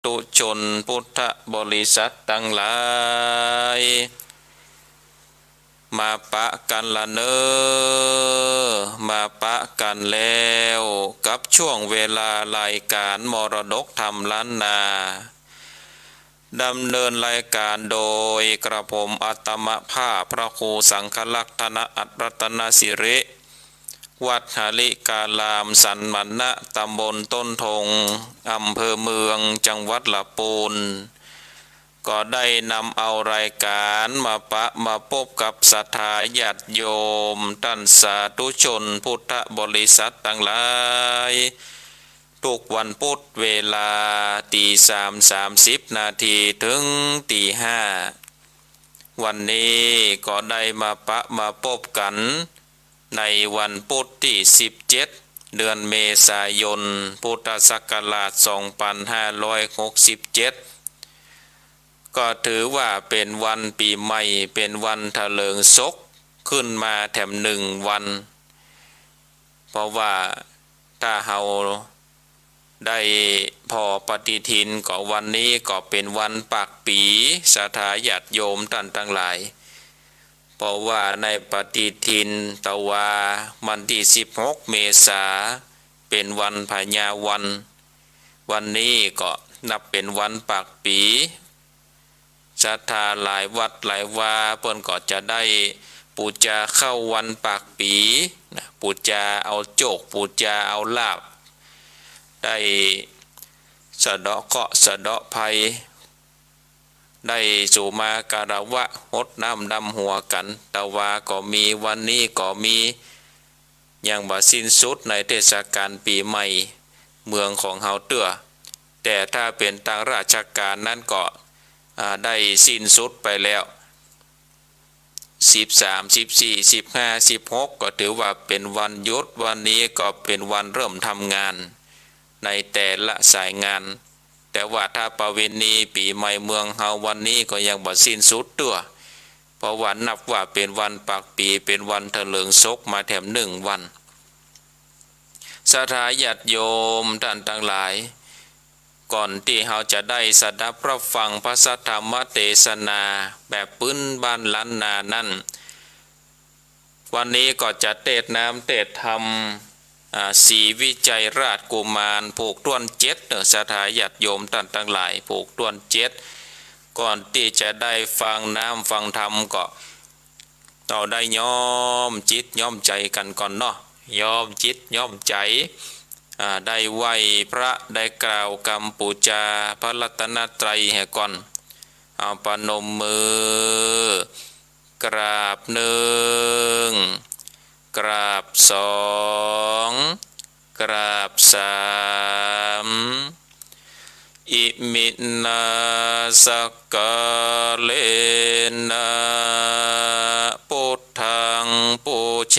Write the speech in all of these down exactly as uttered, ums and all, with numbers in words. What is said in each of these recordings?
ธุชนพุทธบริษัทตังหลาย มาปะกั๋นละเน่อ มาปะกั๋นแล้วกับช่วงเวลารายก๋านมรดกธรรมล้านนา ดำเนินรายก๋านโดยกระผมอัตมภาพพระครูสังฆรักษ์ธนอัตรรัตนสิริ วัดหริการามสันมณะ ตำบลต้นทง อำเภอเมือง จังหวัดละปูน ก็ได้นำเอารายก๋านมาปะมาปบกับศรัทธาญาติโยมต้านสาธุชนพุทธบริษัทตังหลาย ทุกวันปุธเวลาตีสามสามสิบนาทีเถิงตีห้า วันนี้ก็ได้มาปะมาปบกั๋นในวันปุธตี้สิบเจ็ด เดือนเมษายน พุทธศักราชสองปันห้าร้อยหกสิบเจ็ด ก็ถือว่าเป๋นวันปี๋ใหม่ เป๋นวันถะเลิงศกขึ้นมาแถมนึ่งวัน เพราะว่าถ้าเฮาได้ผ่อปฏิทินก็วันนี้ก็เป๋นวันปากปี๋ ศรัทธาญาติโยมต้านตังหลาย เพราะว่าในปฏิทินตะวาวันตี้สิบหกเมษาเป๋นวันพญาวัน วันนี้ก็นับเป๋นวันปากปี๋ ศรัทธาหลายวัดหลายวาเปิ้นก็จะได้ปู๋จาเข้าวันปากปี๋นะ ปู๋จาเอาโจค ปู๋จาเอาลาภ ได้สะเดาะเคราะห์สะเดาะภัย ได้สุมาการะวะหดน้ำดำหัวกั๋น ตะวาก็มี วันนี้ก็มี ยังบ่สิ้นสุดในเทศกาลปี๋ใหม่เมืองของเฮาเตื้อ แต่ถ้าเป๋นตางราชก๋านนั้นก็ อ่า ได้สิ้นสุดไปแล้ว สิบสาม สิบสี่ สิบห้า สิบหก ก็ถือว่าเป๋นวันหยุด วันนี้ก็เป๋นวันเริ่มทำงานในแต่ละสายงาน แต่ว่าถ้าประเวณีปี๋ใหม่เมืองเฮาวันนี้ก็ยังบ่สิ้นสุดเตื้อ เพราะว่านับว่าเป๋นวันปากปี๋ เป๋นวันถะเลิงศกมาแถมนึ่งวัน ศรัทธาญาติโยมต้านตังหลาย ก่อนตี้เฮาจะได้สดับรับฟังพระสัทธรรมเตสนาแบบปื้นบ้านล้านนานั้น วันนี้ก็จะเตสน์น้ำเตสน์ธรรม อ่า ศรีวิชัยราชกุมาร ผูกถ้วนเจ็ดเน่อ ศรัทธาญาติโยมต้านตังหลาย ผูกถ้วนเจ็ด ก่อนตี้จะได้ฟังน้ำฟังธรรมก็ เฮาได้ย้อมจิตย้อมใจ๋กั๋นก่อนเนาะ ย้อมจิตย้อมใจ๋ อ่า ได้ไหว้พระ ได้กล่าวกำปู๋จาพระรัตนตรัยเหียก่อน เอาประนมมือ กราบนึ่ง กราบสอง กราบสาม อิมินาสักกาเลนะ ปุทธังปูเช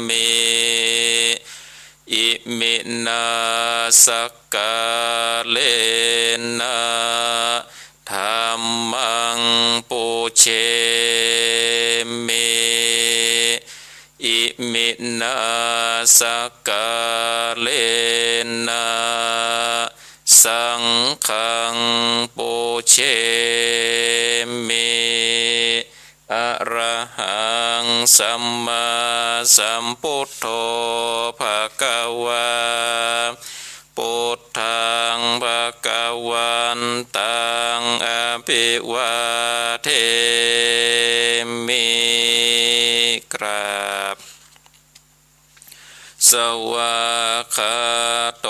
มิ อิมินาสักกาเลนะ ธัมมังปูเชมิ อิมินาสักกาเลนะ สังฆังปูเชมิ อะระหังสัมมาสัมพุทโธ ภะคะวา พุทธัง ภะคะวันตัง อะภิวาเทมิ กราบ สวากขาโต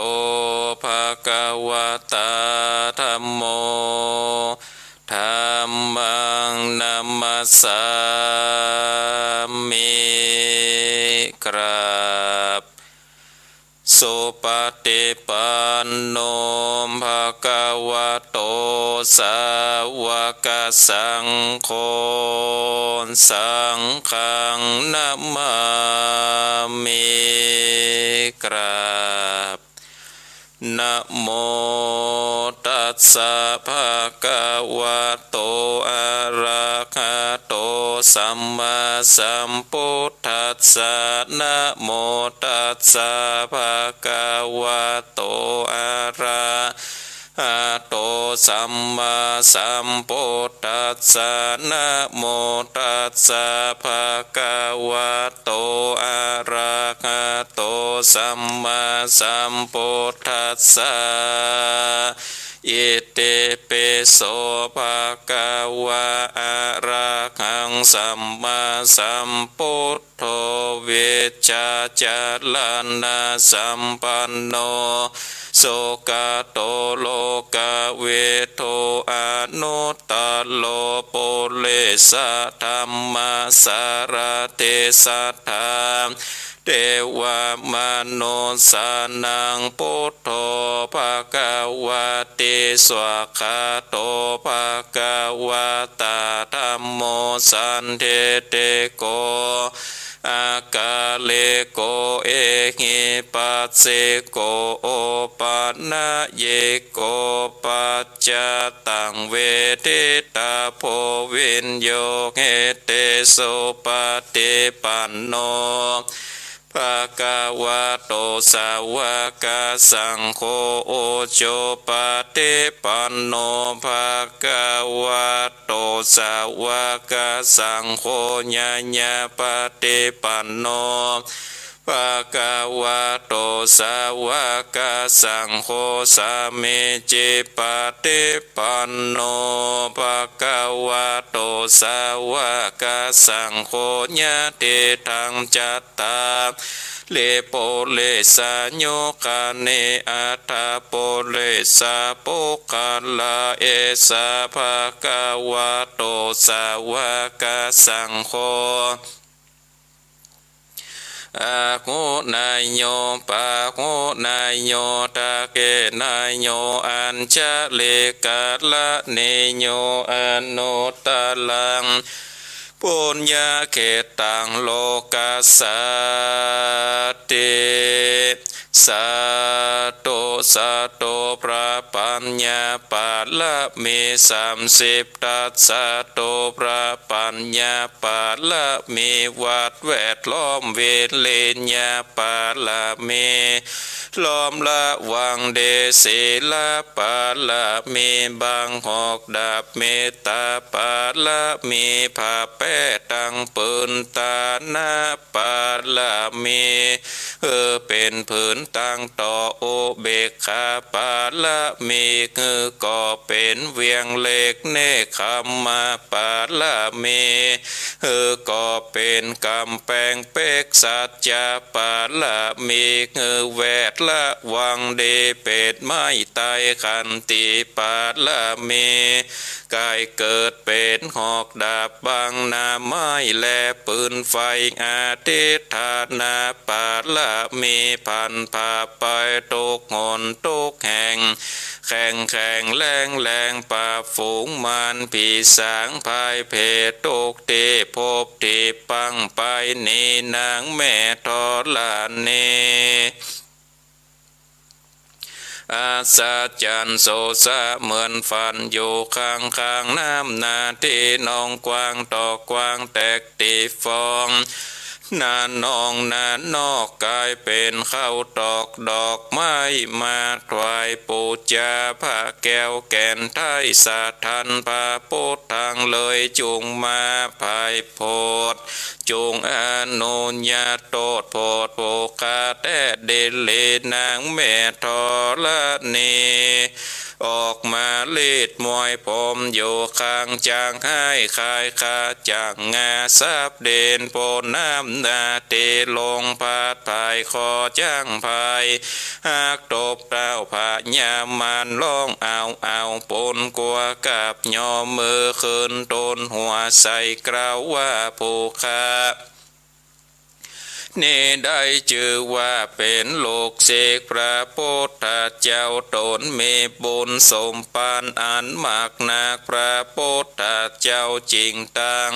ภะคะวะตา ธัมโม ธัมมัง นะมัสสามิ กราบ สุปฏิปันโน ภะคะวะโต สาวกสังโฆ สังฆัง นะมามิ กราบ นะโมตัสสะ ภะคะวะโต อะระหะโต สัมมาสัมพุทธัสสะ นะโมตัสสะ ภะคะวะโต อะระ หะโต สัมมาสัมพุทธัสสะ นะโมตัสสะ ภะคะวะโต อะระหะโต สัมมาสัมพุทธัสสะ อิติปิโส ภะคะวะ อะระหัง สัมมาสัมพุทโธ วิชชาจะระณะสัมปันโน สุขะโต โลกะวิทู อนุตตะโร ปุริสะธัมมะสารถิ สัตถา เทวะมนุสสานัง พุทโธ ภะคะวะติ สวากขาโต ภะคะวะตา ธัมโม สันทิฏฐิโก อะกาลิโก เอหิปัสสิโก โอปะนะยิโก ปัจจตัง เวทิตาโภ วิญโญ หิติ สุปะฏิปันโน ภะคะวะโต สาวะกะสังโฆ อุจุปะฏิปันโน ภะคะวะโต สาวะกะสังโฆ ญะญะปะฏิปันโน ภะคะวะโต สาวะกะสังโฆ สามีจิปะฏิปันโน ภะคะวะโต สาวะกะสังโฆ ญาติตัง จัตตาริ ปุริสายุคานิ อัตถะปุริสะปุคคละ เอสะ ภะคะวะโต สาวะกะสังโฆ อาหุเนยโย ปาหุเนยโย ทักขิเนยโย อัญชะลีกะระณีโย อนุตตะรัง ปุญญะเขตตัง โลกัสสาติ สาธุ สาธุ พระปัญญาปารมีสามสิบทัศน์ สาธุ พระปัญญาปารมี วัดแวดล้อม วิริยะปารมี ล้อมระวังดี ศีลปารมี บังหอกดาบ เมตตาปารมี ผ้าแป้ตังปืน ตานะปารมี หื้อเป๋นผืนตังต่อ อุเบกขาปารมี หื้อก่อเป๋นเวียงเหล็ก เนกขัมมะปารมี หื้อก่อเป๋นก๋ำแปงเป๊ก สัจจะปารมี หื้อแวดระวังดี เป๋นไม้ไตร ขันติปารมี ก๋ายเกิดเป๋นหอกดาบ บังหน้าไม้และปืนไฟ อธิฏฐานะปารมี พันผ่าไปทุกหนทุกแห่ง แข็งแข็งแรงแรง ปราบฝูงมารผีสาง พ่ายแพ้ทุกตี้ ภพตี้ปังไป นี้นางแม่ธรณี อัศจรรย์โสสะ เหมือนฝันอยู่ข้างๆ น้ำนา ตี้หนองกว้างตอกกว้างแตกตี้ฟอง นาหนองนานอก ก๋ายเป๋นข้าวตอกดอกไม้ มาถวายปู๋จาพระแก้วแก่นไท้ สะถันพระพุทธังเลย จุ่งมาไพร่โผด จุ่งอนุญาตโตษโผด ผู้ข้าแต๊ดีหลี นางแม่ธรณี ออกมาลีดมวยผมอยู่ข้าง จ้างฮ้ายขายข้า จ้างงาสับดิน โปน้ำนาตี้ลงพัด ผายคอจ้างผาย หากตบเต้าพญามาร ร้องเอาเอาปูนกั๋ว กับย่อมือขึ้น ตูนหัวใส่เกล้าว่า ผู้ข้า นี้ได้จื้อว่าเป๋นลูกศิษย์พระพุทธเจ้า ต๋นมีบุญสมภารอันมากนัก พระพุทธเจ้าจึงตั้ง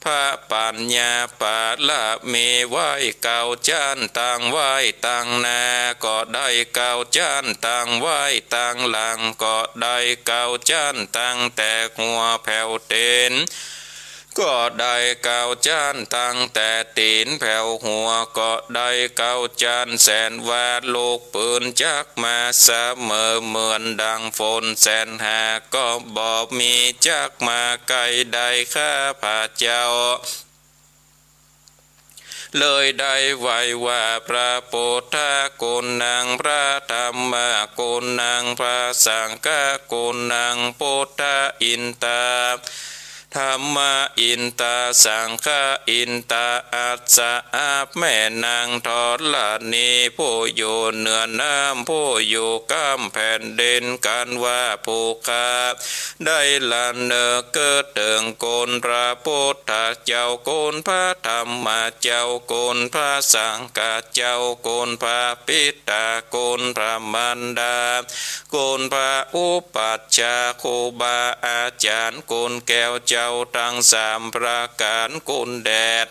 พระปัญญาปารมีไว้เก้าจั้น ตั้งไว้ตังหน้าก็ได้เก้าจั้น ตั้งไว้ตังหลังก็ได้เก้าจั้น ตั้งแต่หัวแผวตีน ก็ได้เก้าจ๊าน ตั้งแต่ตี๋นแผวหัว ก็ได้เก้าจ๊าน แสนว่าลูกปืนจักมาเสมอ เหมือนดังฝนแสนหา ก็บ่มีจักมาใก้ได้ข้าพเจ้า เลยได้ไหว้ว่า พระพุทธะกุณัง พระธัมมะกุณัง พระสังฆะกุณัง พุทธะอินตา ธัมมะอินตา สังฆะอินตา อัสสะ อาบแม่นางธรณี ผู้อยู่เหนือน้ำ ผู้อยู่ก้ำแผ่นดิน กันว่าผู้ข้า ได้ละเนิกเถิงคุณพระพุทธเจ้า คุณพระธัมมะเจ้า คุณพระสังฆะเจ้า คุณพระปิตา คุณพระมารดา คุณพระอุปัชฌาย์ ครูบาอาจ๋ารย์ คุณแก้วเจ้าตังสามประก๋าน คุณแดด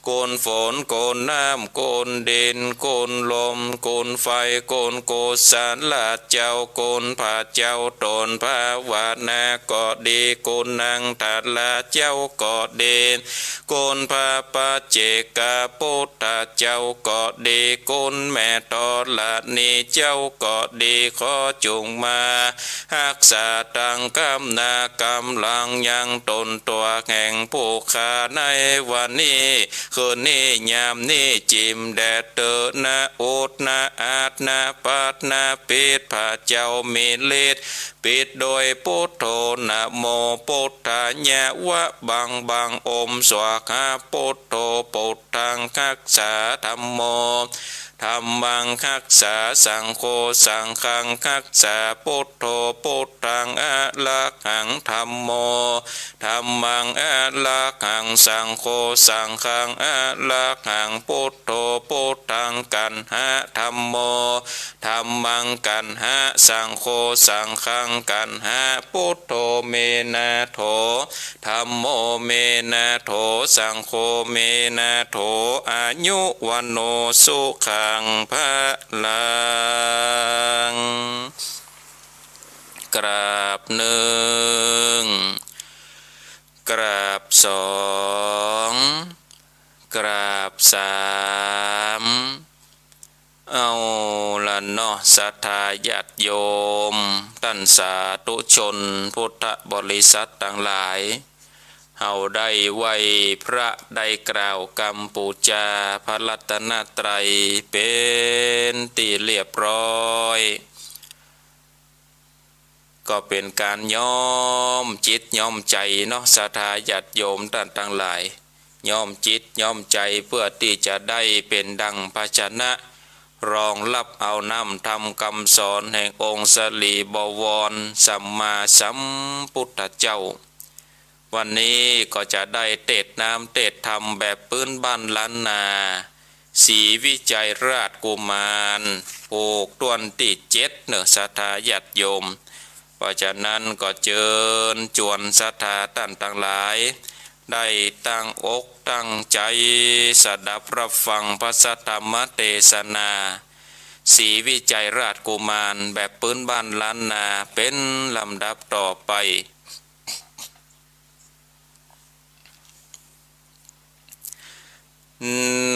คุณฝน คุณน้ำ คุณดิน คุณลม คุณไฟ คุณกุศละเจ้า คุณพระเจ้าต๋นภาวนาก็ดี คุณนังทะละเจ้าก็ดี คุณพระปัจเจกพุทธเจ้าก็ดี คุณแม่ธรณีเจ้าก็ดี ขอจุ่งมาฮักษาตังกำนา กำลังยังต๋นตั๋วแห่งผู้ข้าในวันนี้ คืนนี้ ยามนี้ จิ่มแดดเต๊อะนะ อุดนะ อัดนะ ปัดนะ ปิด พระเจ้ามีฤทธิ์ ปิดโดยพุทโธ นะโมพุทธายะ วะบังบัง โอม สวาหา พุทโธ พุทธังฮักษา ธัมโม ธัมมังฮักษา สังโฆ สังฆังฮักษา พุทโธ พุทธังอะระหัง ธัมโม ธัมมังอะระหัง สังโฆ สังฆังอะระหัง พุทโธ พุทธังกัณหะ ธัมโม ธัมมังกัณหะ สังโฆ สังฆังกัณหะ พุทโธ เมนะโถ ธัมโม เมนะโถ สังโฆ เมนะโถ อายุ วัณโณ สุขัง พลัง กราบนึ่ง กราบสอง กราบสาม เอาละเนาะ ศรัทธาญาติโยม ต้านสาธุชนพุทธบริษัทตังหลาย เฮาได้ไหว้พระ ได้กล่าวกำปู๋จาพระรัตนตรัยเป๋นตี้เรียบร้อย ก็เป๋นก๋านย้อมจิตย้อมใจ๋เนาะ ศรัทธาญาติโยมต้านตังหลาย ย้อมจิตย้อมใจ๋เปื้อตี้จะได้เป๋นดั่งภาชนะ รองฮับเอาน้ำธรรมกำสอนแห่งองค์สรีบวรสัมมาสัมพุทธเจ้า วันนี้ก็จะได้เตสน์น้ำเตสน์ธรรมแบบปื๊นบ้านล้านนา ศรีวิชัยราชกุมาร ผูกต้วนตี้เจ็ดเนาะ ศรัทธาญาติโยม เพราะฉะนั้นก็เจิญจวนศรัทธาต้านตังหลาย ได้ตั้งอกตั้งใจ๋สดับฮับฟังพระสัทธรรมเตสนา ศรีวิชัยราชกุมารแบบปื๊นบ้านล้านนาเป๋นลำดับต่อไป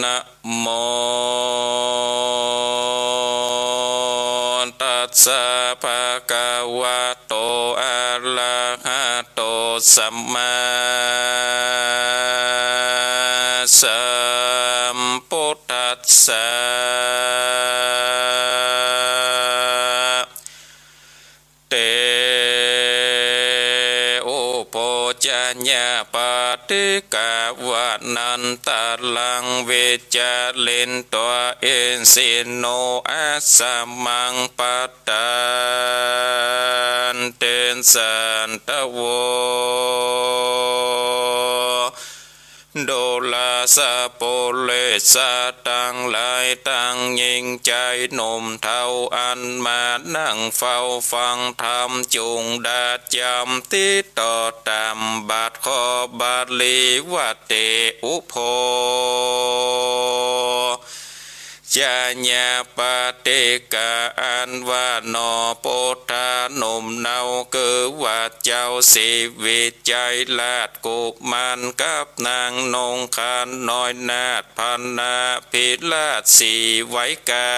นะโม ตัสสะ ภะคะวะโต อะระหะโต สัมมาสัมพุทธัสสะ เต อุพโภชะยะ ปาติกา วะนันตะรัง วิจารินตวา อิสิโน อัสสะมัง ปะตานติ สัตถะโว ดูราสะปุริสะตังหลาย ตังญิงจายหนุ่มเฒ่า อันมานั่งเฝ้าฟังธรรม จุ่งดาจ๋ำติดต่อต๋ามบัดข้อบาลีว่า เต อุพโภ ยายาปฏิกา อันว่าหน่อปุทธาหนุ่มเนา คือว่าเจ้าศรีวิชัยราชกุมาร กับนางนงคาน้อยนาถพนาภิราชศรีไวกา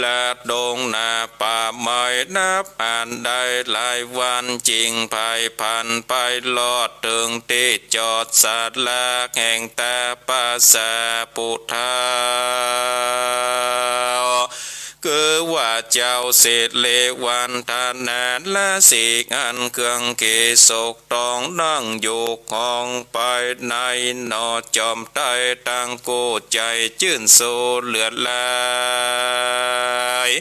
ละดงนาป่าไม้นับอันได้หลายวัน จึงผายผ่านไปรอดเถิงตี้จอดสาราแห่งตาปาสาปุทธา คือว่าเจ้าสิริวัฒนาราศี อันเครื่องเกศก ตองนั่งอยู่ห้องไปในหน่อ จอมไตรังกู้ใจ๋จื้นโศกเหลือหลาย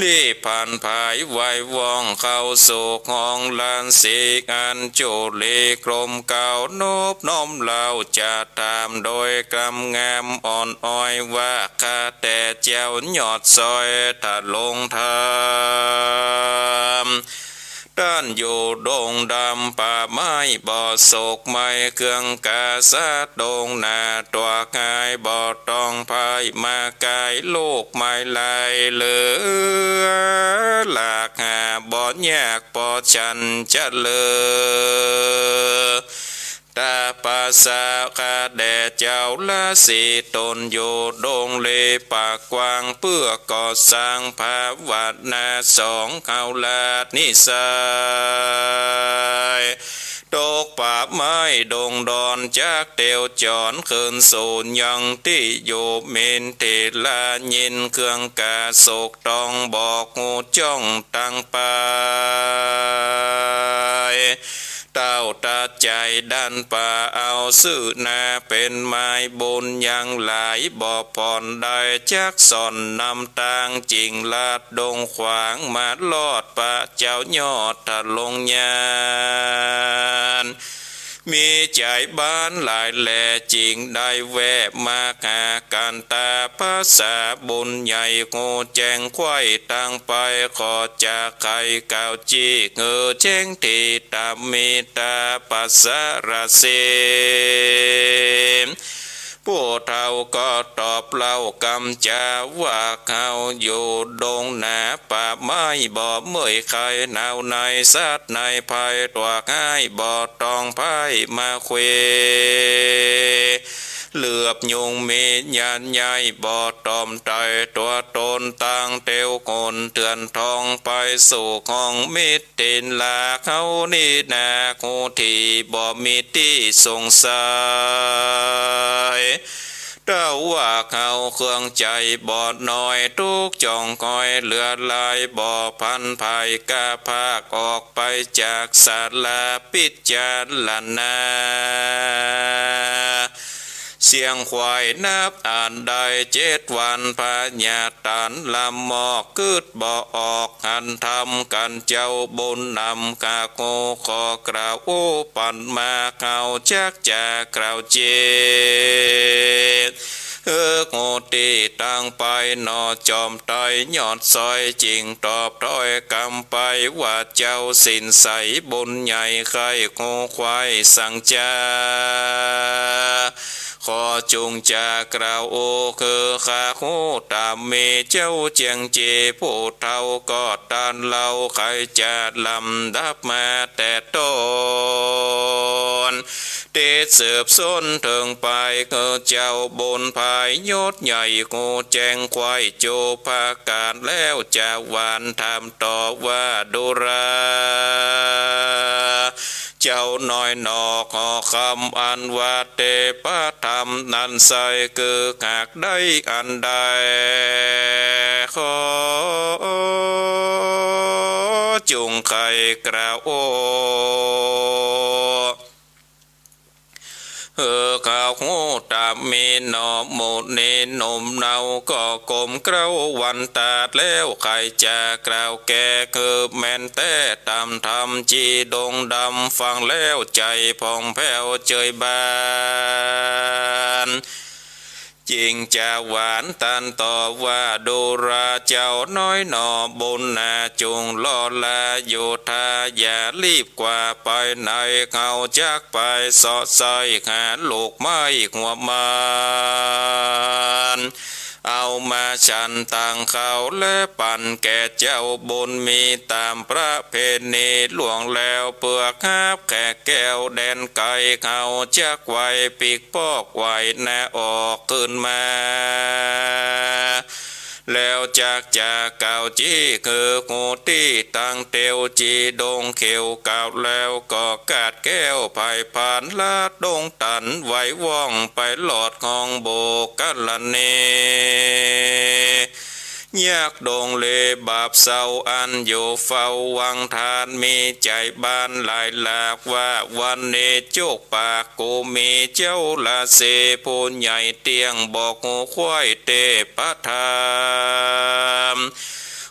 รีบผ่านผายไหว้ว่องเข้าสู่ห้องราศี อันจุลีกรมเกล้านบน้อมเล่าจะถามโดยกำงามอ่อนอ้อยว่า ข้าแต่เจ้ายอดซอยทะลงธรรม ต้านอยู่ดงดำป่าไม้บ่โศกไหม้ เครื่องกาสาดงนาตั๋วหาย บ่ต้องพ่ายมาไกล ลูกไม้ไหลเหลือหลากหา บ่ยากปอฉันจะเหลือ ตาปาสา ข้าแด่เจ้าราศี ตนอยู่ดงเลปากกว้าง เปื้อก่อสร้างภาวนาสอง เข้าลาดนิสัย ตกป่าไม้ดงดอน จักเตียวจ๋อนคืนสู่ยังตี้อยู่ เมนเถรายินเครื่องกาสกต้องบอกฮู้จ้องตังไป เต้าตัดใจ๋ดันป่าเอา ซื่อนาเป๋นไม้บุญยังหลาย บ่ผ่อนได้จักส่อนนำตาง จึงลัดดงขวางมารอดปะเจ้ายอดทะลงยาน มีใจ๋บ้านหลายแล จึงได้แวะมาหากั๋น ตาปาสาบุญใหญ่ฮู้แจ้งไขว้ตังไป ขอจะใค่กล่าวจี้หื้อแจ้งที ตามมีตาปาสาราศี ผู้เฒ่าก็ตอบเล่ากำจ๋าว่า เฮาอยู่ดงนาป่าไม้ บ่เมื่อยใค่หนาวในสัตว์ในภัย ตั๋วหายบ่ต้องพ่ายมาเขว เหลือบยุงมียานใหญ่ บ่ตอมไต้ตั๋วตน ตังเตียวคนเถื่อนทอง ไปสู่ห้องมิตร ตินลาเฮานี้นา ฮู้ทีบ่มีตี้สงสัย เต้าว่าเฮาเครื่องใจ๋บ่น้อย ตุ๊กข์จ่องคอยเหลือหลาย บ่ผันผายก้าพากออกไปจากศาลา ปิจจารณา เสียงควายนับอันได้เจ็ดวัน พญาตานละหมอกกึ๊ดบ่ออก หันธรรมกั๋นเจ้าบุญนำ ข้าขอ ขอกล่าวโอปันมา เฮาจักจะกล่าวเจน เออ ฮู้ตี้ตังไปหนอ จอมไต้ยอดซอย จึงตอบถ้อยกำไปว่า เจ้าสินใสบุญใหญ่ ใค่ฮู้ควายสังจา ขอจุ่งจากล่าวโอ คือข้าฮู้ต๋ามมี เจ้าเจียงเจ ผู้เฒ่าก็ตานเล่า ใค่จะลำดับมาแต่ต้น ตี้สืบส้นเถิงปาย คือเจ้าบุญภายยศใหญ่ ฮู้แจ้งควายโจภาการ แล้วจะหวานถามต่อว่า ดูรา เจ้าน้อยหนอ ขอคำอันว่าเตปะธรรมนั้นใส่ คือหากได้อันใด ขอจุ่งใค่กล่าวโอ เออ ข้าฮู้ต๋ามมีหนอ หมู่นี้หนุ่มเนา ก็ก้มเกล้าวันตาด แล้วใค่จะกล่าวแก้ คือแม่นแต๊ต๋ามธรรม จี้ดงดำ ฟังแล้วใจ๋ผ่องแผ้วเจยบาน จึงจะหวานตันตอบว่า ดูราเจ้าน้อยหน่อ บุญนาจุ่งรอลาอยู่ทา อย่ารีบกว่าไปไหน เฮาจักไปเสาะใส้หาลูกไม้หัวมัน เอามาฉันตังข้าวและปั๋นแก่เจ้า บุญมีต๋ามประเพณี ล่วงแล้วเปื้อฮับแขกแก้วแดนไก๋ เฮาจักไหว้ปีกปอกไหว้นาออกคืนมา แล้วจักจะกล่าวจี้คือฮูตี้ตังเตียว จีดงเขียวกล่าวแล้วก็กาดแก้วไพร่ผาน ลาดดงตันไหวว่องไปหลอดห้องโบกกรณี ยักษ์ดงเลบาปเศร้าอันอยู่เฝ้าวังทาน มีใจ๋บานหลายหลากว่า วันนี้จุกปากกูมีเจ้าราศีผู้ใหญ่เตี้ยง บอกฮู้ควยเตพธรรม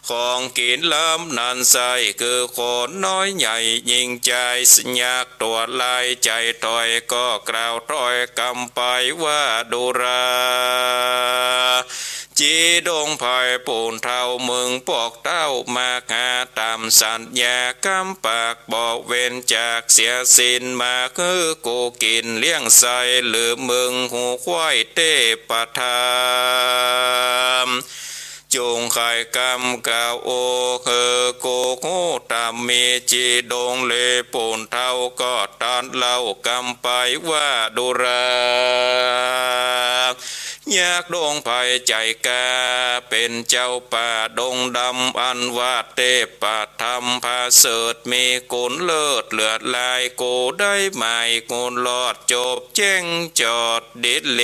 ของกิ๋นล้ำนันใส้ คือคนน้อยใหญ่หญิงจาย สยักตัวลายใจ๋ถอย ก็กล่าวถ้อยกำไปว่า ดูรา จีดงไพร่ปูนเฒ่า มึงปอกเต้ามาหาต๋ามสัญญากำปาก บ่เว้นจากเสียสิ้น มาหื้อกูกิ๋นเลี้ยงใส้ หรือมึงฮู้ควยเตพธรรม จุ่งไขกำกล่าวโอ คือกูฮู้ต๋ามมี จีดงเลปูนเฒ่าก็ตรัสเล่ากำไปว่า ดูรา ยักษ์ดงไพร่ใจ๋กล้า เป๋นเจ้าป่าดงดำ อันว่าเตพธรรมผาเสริฐ มีกุณเลิศเลือดลาย กูได้หมายกุณรอดจบแจ้งจอดดิดเล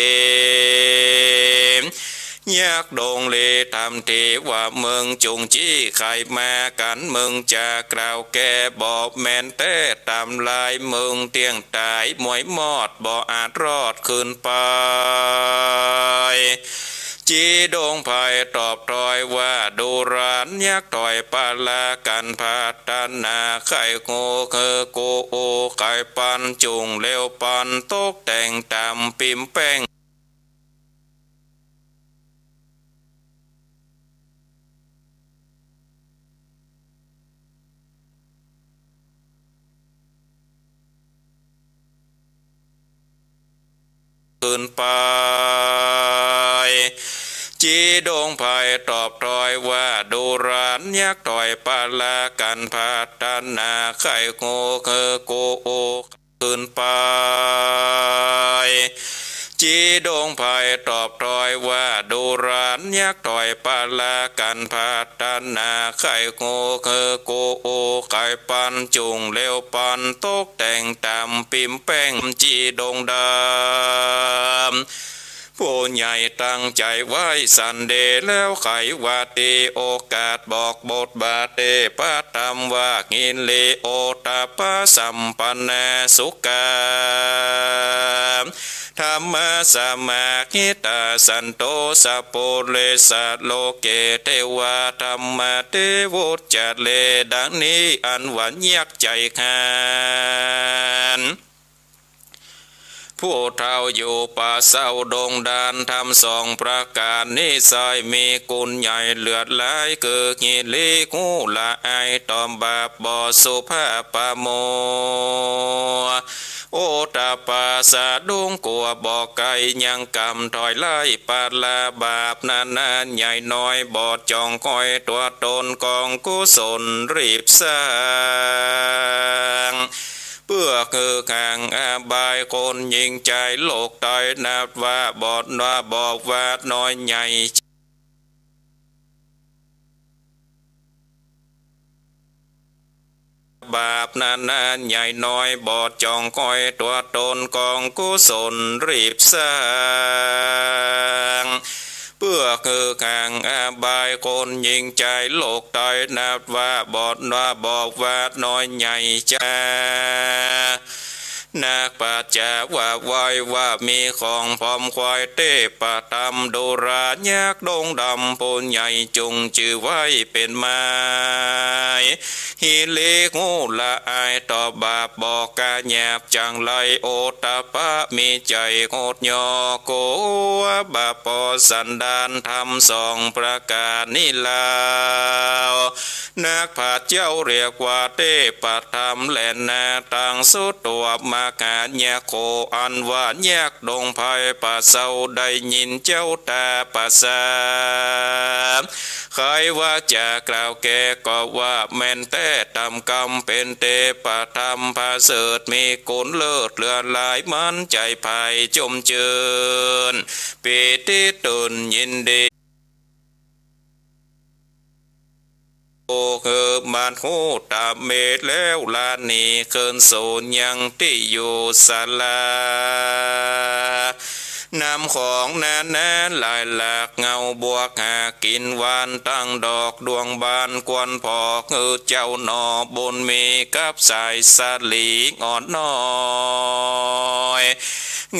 ยักษ์ดงเลทำทีว่า มึงจุ่งจี้ใค่มา กั๋นมึงจะกล่าวแก้ บ่แม่นแต๊ต๋ามลาย มึงเตี้ยงต๋ายมวยมอด บ่อาจรอดคืนไป จีดงไพร่ตอบถ้อยว่า ดูรา ยักษ์ถอยปะละกั๋นพัฒนา ใค่ฮู้คือกูอู้ใค่ปัน จุ่งเร็วปันตกแต่งต๋ามปิมแป้ง คืนไป จีดงไพร่ตอบถ้อยว่า ดูรา ยักษ์ถอยปะละกั๋นพัฒนา ใค่ฮู้คือกูอู้ คืนไป จีดงไพร่ตอบถ้อยว่า ดูรา ยักษ์ถอยปะละกั๋นพัฒนา ใค่ฮู้คือกูอู้ใค่ปัน จุ่งเร็วปันตกแต่งต๋ามปิมแป้ง จีดงดำ ผู้ใหญ่ตั้งใจ๋ไว้สันเดย์ แล้วใค่ว่าตี้โอกาสบอกบทบาทเตพธรรมว่า หิริโอตตัปปสัมปันนา สุขา ธัมมาสมาหิตา สันโตสะปุริสะโลเก เตวาธัมมาเตวุจจาเร ดังนี้อันว่ายักษ์ใจ๋ขาน ผู้เฒ่าอยู่ป่าเศร้าดงดาน ธรรมสองประก๋านนี้ใส้ มีกุณใหญ่เลือดลาย คือหิริฮู้ละอายต่อบาป บ่สุภาพปะโม โอตตัปปาสะดุ้งกั๋วบ่ใก้ ยังกำถอยไล่ปะละบาปนานาใหญ่น้อย บ่จ้องคอยตั๋วต๋นกองกุศลรีบสร้าง เปื้อคือข้างอบายคนหญิงจายโลกต๋าย นับว่าบ่อนว่าบอกว่าน้อยใหญ่ บาปนานาใหญ่น้อย บ่จ้องคอยตั๋วต๋นกองกุศลรีบสร้าง เปื้อคือข้างอบายคนหญิงจายโลกต๋าย นับว่าบ่อนว่าบอกว่าน้อยใหญ่จา เ นักปรัชญาว่าไว้ว่ามีของผอมควายเตปะธรรม ดูรายักษ์ดงดำผู้ใหญ่จุ่งจื้อไว้เป๋นไม้ ฮิริฮู้ละอายต่อบาปบ่กล้าหยาบจั่งไร โอตตัปปะมีใจ๋หดหยอก กั๋วบาปปอสันดานธรรมสองประก๋านนี้ลาว นักปรัชญาเรียกว่าเตปะธรรมแลนา ตังสุตตวมหายักโข อันว่ายักษ์ดงไพรป่าเซา ได้ยินเจ้าต๋าปะสา ใค่ว่าจะกล่าวแก่ก็ว่าแม่นแต๊ ต๋ามกำเป๋นเตปะธรรมประเสริฐ มีกุณเลิศเหลือหลาย มันใจ๋ใผจ๋มจื้น ปีติตื่นยินดี โอ หื้อมันฮู้ต๋ามเมแล้ว ลาหนีคืนสู่ยังตี้อยู่ศาลา นำของนานาหลายหลาก เงาบวกหากิ๋นหวาน ตั้งดอกดวงบาน ควรผ่อหื้อเจ้าหน่อบุญมี กับสายสาลีอ่อนน้อย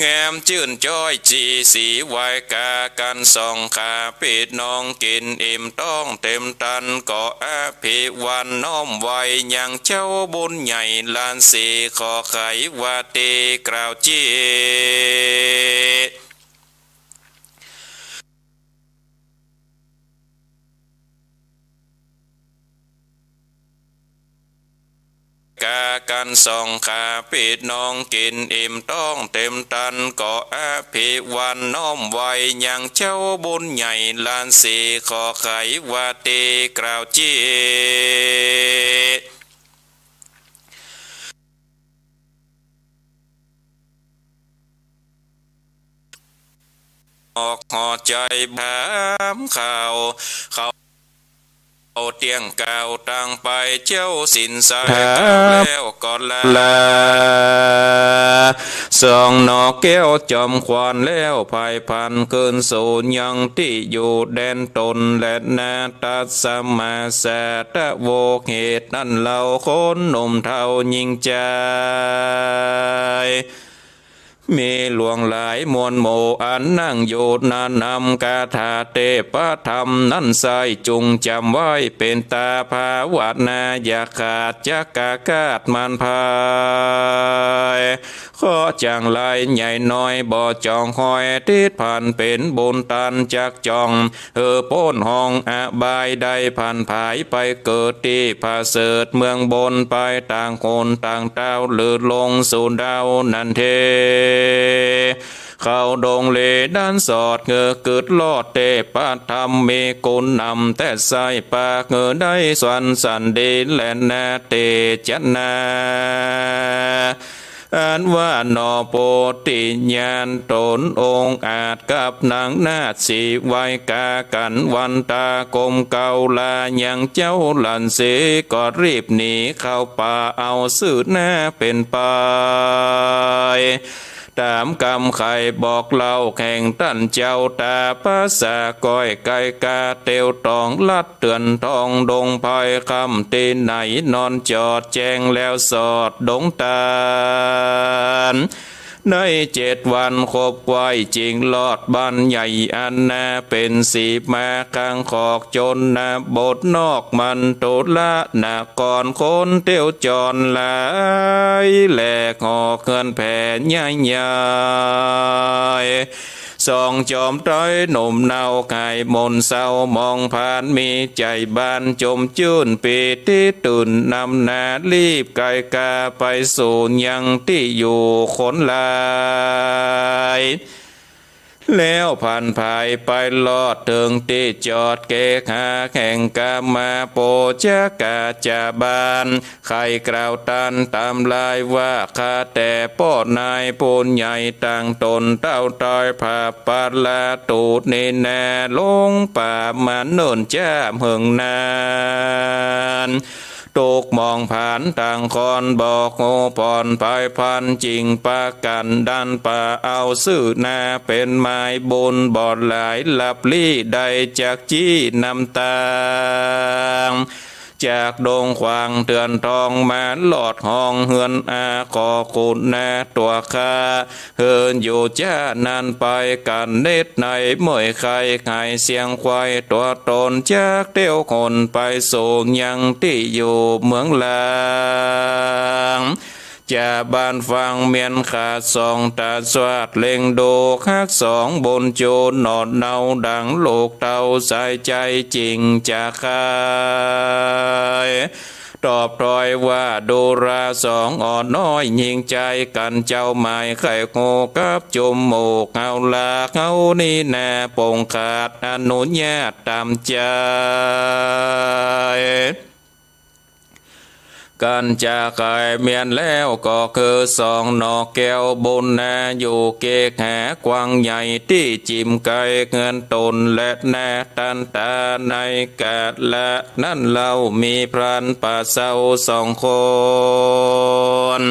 งามจื้นจ้อยจีสี ไหว้กากั๋นสองข้าปี้น้อง กิ๋นอิ่มต๊องเต๋มตัน ก็อภิวาทน้อมไหว้ยังเจ้าบุญใหญ่หลานศรี ขอไขว่าตี้กล่าวจี้ กากั๋นสองข้าปี้น้อง กิ๋นอิ่มต๊องเต๋มตัน ก็อภิวาทน้อมไหว้ยังเจ้าบุญใหญ่หลานศรี ขอไขว่าตี้กล่าวจี้ ออกหอใจ๋ถามข่าว เขาเตี้ยงก่าวตางไป เจ้าสินใสถามแล้วก็ลา ลา สองหน่อแก้วจอมขวัญแล้ว ไพร่พลันคืนสู่ยังตี้อยู่แดนต๋นแลนา ตัสมาสาทะโว เหตุนั้นเล่าคนหนุ่มเฒ่าญิงจาย มีหลวงหลายมวลหมู่ อันนั่งอยู่นั้น นำคาถาเตปะธรรมนั้นใส่ จุ่งจ๋ำไว้เป๋นต๋า ภาวนาอย่าขาด จักอาฆาตหมานพยาบาท เคราะห์จั่งไรใหญ่น้อย บ่จองฮอย ติดพันเป๋นบุญตัน จักจ่อง หื้อป๊นห้องอบาย ได้ผันผายไปเกิดตี้ผะเสริฐเมืองบน ไปต่างคนต่างเต้า หรือลงสู่ดาวนันเท เข้าดงเลด้านสอด หื้อกึ๊ดรอดเตปะธรรม มีกุณนำแต๊ใส่ปาก หื้อได้สวรรค์สันดีแลนา เตจนา อันว่าหน่อโพธิญาณต๋นองอาจ กับนางนาฏสีไว้ กากั๋นวันตากลมเกล้าลา ยังเจ้าหลานศรีก็รีบหนีเข้าป่า เอาซื่อหน้าเป๋นไป ต๋ามกำใค่บอกเล่าแห่งต้านเจ้า ต๋าปะสาก้อยไก่กา เตียวตองลัดเตือนทองดงไพร ค่ำตี้ไหนนอนจอดแจ้งแล้วสอดดงตาล ในเจ็ดวันครบไขว้จิ่งรอดบ้านใหญ่อันนาเป๋นสีมา ข้างขอกจนนะบทนอกมันตุละนคร คนเตียวจรหลายแหลกหอกเฮือนแผ่ใหญ่ใหญ่ สองจอมไตรหนุ่มเนา ไข่มนเศร้ามองผ่าน มีใจ๋บานจมจื้น ปีติตื่นนำนา รีบไก่กาไปสู่ยังตี้อยู่คนหลาย แล้วผันผายไปรอดเถิงตี้จอด เกหาแห่งกามา โปจกาจาบาล ใค่กล่าวต้านต๋ามลายว่า ข้าแต่ป้อนายผู้ใหญ่ ต่างต๋นเต้าตอย ผาปาลาตูนี้แน่ ลงป่ามาเนิ่นจ๊าเหิงนาน ตกมองผ่านต่างคอน บอกฮู้ผ่อนไพร่พลันจิ่งปากั๋น ดันป่าเอาซื่อหน้าเป๋นหมาย บุญบ่หลายลับลี้ ได้จักจี้นำตาง จากดงขวางเถื่อนทองมาลอดห้องเฮือนอา ขอคุณนาตั๋วข้า หื้ออยู่จ๊านั้นไป กั๋นนิดในเมื่อยไข้ ไข้เสียงควายตั๋วต๋น จากเตียวคนไปสู่ยังตี้อยู่เมืองลาง จาบ้านฟังเมียนขาดสองต๋าสวาด เล็งดูฮักสองบุญจู หนอนเนาดังลูกเต้า ใส่ใจ๋จริงจะขาย ตอบถ้อยว่าดูราสองอ่อนน้อย ยิ่งใจ๋กั๋นเจ้าหมาย ใค่ฮู้กับจุมหมู่เฮาลา เฮานี้นาปงขาดอนุญาตต๋ามใจ๋ กั๋นจะขายเมียนแล้ว ก็คือสองหน่อแก้วบุญนา อยู่เกหากว้างใหญ่ตี้จิ่มไกลเฮือนต๋นแลนา ตันต๋าในกาละนั้นเล่า มีพรานป่าเซาสองคน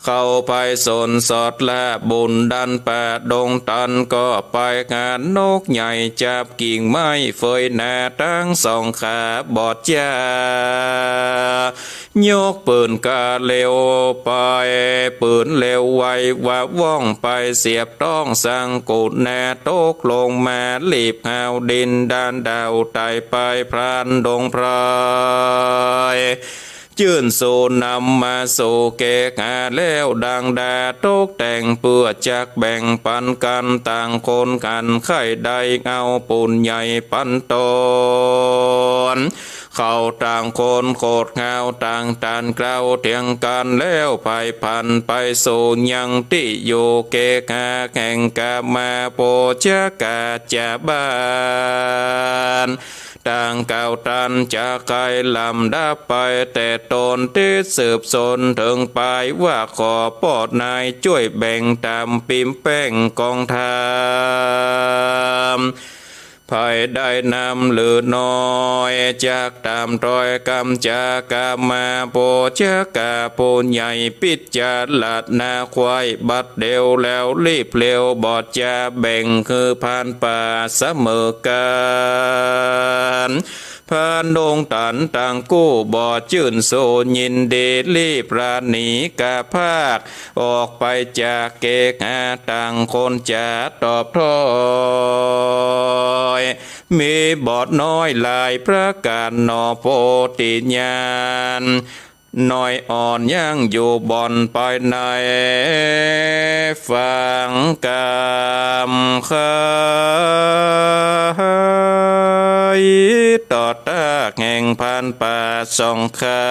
เข้าไปสนสอดลาบุญดันป่าดงตัน ก็ไปหานกใหญ่จับกิ่งไม้เฟยหนา ตึงสองขาบอดจ๊า ยกปืนก้าเร็วไป ปืนเร็วไวว่าว่องไป เสียบต๊องสังกุนา ตกลงมาลีบหาวดิน ด้านดาวไต่ไปพรานดงไพร จื้นสูนนำมาสู่เกหาแล้ว ดังดาตกแต่งเปื้อจักแบ่งปันกั๋น ต่างคนหันใค่ได้เอาปุญใหญ่ปันต๋น เข้าต่างคนโขดหาวต่างตานเกล้าเถียงกั๋นแล้ว ไผผันไปสู่ยังตี้อยู่เกหาแห่งกามาโปจกาจาบ้าน ต่างเก่าตันจะไขลำดับไป แต่ต๋นติดสืบสนเถิงปายว่า ขอป้อนายจ้วยแบ่งต๋ามปิมแป้งกองธรรม ไผได้นำหรือน้อย จักต๋ามถ้อยกำจากามาโปจกาปุญใหญ่ ปิจจาระนาไขว้บัดเดียวแล้ว ลีบเร็วบอดจ๊าแบ่งหื้อพรานป่าเสมอกั๋น พรานดงตันต่างกู้บอดจื้นสูนยินดี ลีบราหนีกาพาก ออกไปจากเกหา ต่างคนจะตอบถ้อย มีบอดน้อยหลายประก๋านหนอโปติญาณ น้อยอ่อนยังอยู่บ่อนไปในฟังกำไข ต่อต้าแห่งพรานป่าสองข้า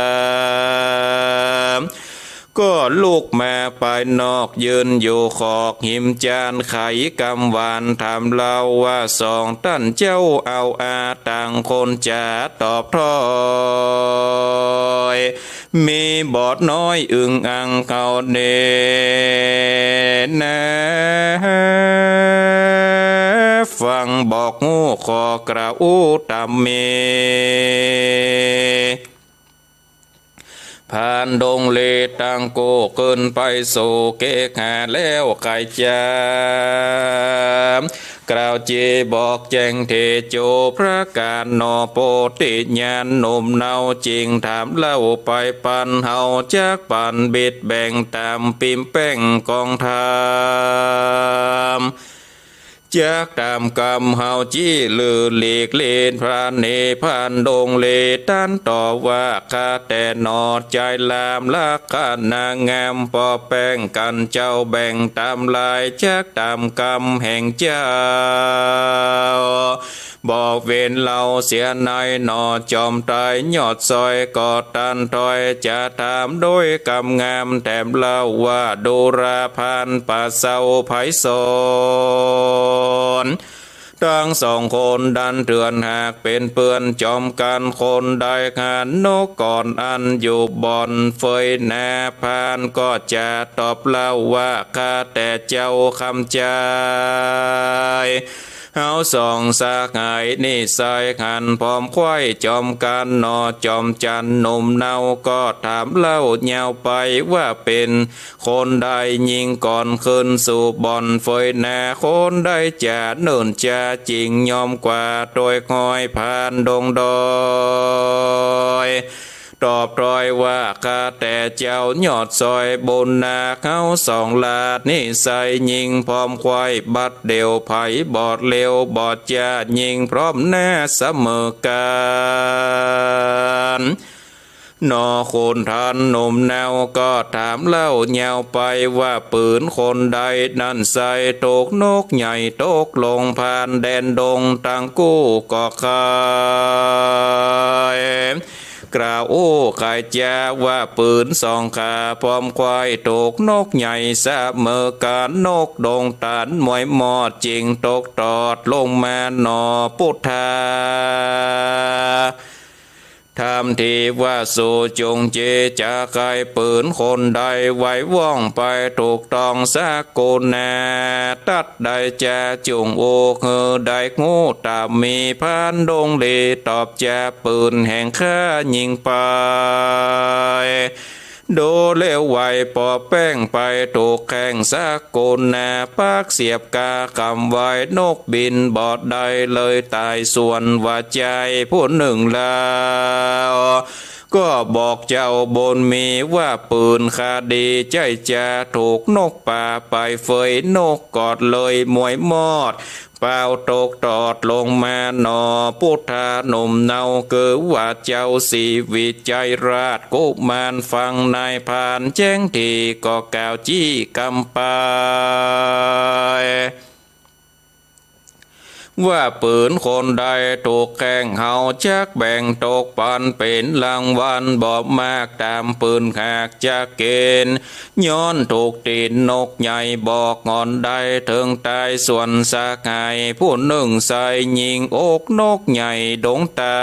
ก็ลุกมาปายนอก ยืนอยู่ขอกหิมจาน ไขกำหวานถามเล่าว่า สองต้านเจ้าเอาอา ต่างคนจะตอบถ้อย มีบอดน้อยอึ่งอ่างเขาเนนา ฟังบอกฮู้ขอกล่าวอู้ต๋ามมี พรานดงเลตังกู้ขึ้นไปสู่เกหาแล้วไขจา กล่าวจีบอกแจ้งเตโจประก๋านหนอโปติญาณ หนุ่มเนาจึงถามเล่าไปปัน เฮาจักปันบิดแบ่งต๋ามปิมแป้งกองธรรม จักต๋ามกำเฮาจี้ลือหลีกเล่น พรานเน พรานดงเลตันตอบว่า ข้าแต่หนอจายลามลักขณะงาม ปอแป้งกั๋นเจ้าแบ่งต๋ามลาย จักต๋ามกำแห่งเจ้า บ่เว้นเฮาเสียในหนอ จอมไตรยอดซอย ก็ตันถ้อยจะถามโดยกำงาม แถมเล่าว่า ดูราพรานป่าเซาไผสน ตึงสองคนดันเถื่อนหากเป๋นเปื้อนจอมกั๋น คนใดหันนกก่อนอันอยู่บ่อนเฟยหนา พรานก็จะตอบเล่าว่า ข้าแต่เจ้าคำจาย เฮาสองสหายนี้ใส่หันพร้อมใคว่จอมกั๋นหนอ จอมจันทน์หนุ่มเนาก็ถามเล่ายาวไปว่าเป๋นคนใด ยิ่งก่อนขึ้นสู่บ่อนเฟยนา คนใดจ๋าเนิ่นจ๋า จึงยอมกว่าโตยห้อยผ่านดงดอย ตอบตวยว่า ข้าแต่เจ้ายอดซอยบุญนา เฮาสองหลานนี้ใส่ยิ่งพร้อมใคว่ บัดเดี่ยวใผบอดเลี้ยวบอดจ๋า ยิ่งพร้อมหน้าเสมอกั๋นหนอ ขุนทันหนุ่มเนาก็ถามเล่ายาวไปว่า ปืนคนใดนั้นใส่ ถูกนกใหญ่ตกลงผ่านแดนดง ตังกู้ก็ใค่ กล่าวอู้ไขจ๋าว่า ปืนสองข้าพร้อมใคว่ ถูกนกใหญ่เสมอกั๋น นกดงต๋านมวยมอด จึงตกตอดลงมาหนอ ปุทธา ธรรมทีว่า สูจงเจจ๋าใค่ ปืนคนใดไวว่องไปถูกต้องสักกุณา ตัดได้จ๋าจุ่งอู้หื้อได้ฮู้ ต๋ามมีผ่านดงหลี ตอบจ๋าปืนแห่งข้ายิ่งไป ดูเร็วไวปอแป้งไปถูกแข้งสักกุณา ปากเสียบกาคำไว้นกบินบ่ได้เลยต๋าย ส่วนว่าจายผู้นึ่งลาว ก็บอกเจ้าบุญมีว่า ปืนข้าดีใจ้จ๋า ถูกนกป่าไปเฟย นกกอดเลยมวยมอด เปล่าตกตอดลงมาหนอ ปุทธาหนุ่มเนา คือว่าเจ้าศรีวิชัยราชกุมาร ฟังนายพรานแจ้งทีก็กล่าวจี้กำไป ว่าปืนคนใดถูกแข้งเฮา จักแบ่งตกปันเป๋นรางวัลบ่มาก ต๋ามปืนหากจักเก๋ณฑ์ ย้อนถูกตี๋นนกใหญ่บอกอ่อนได้เถิงต๋าย ส่วนสหายผู้นึ่งใส่ยิ่งอกนกใหญ่ดงต๋า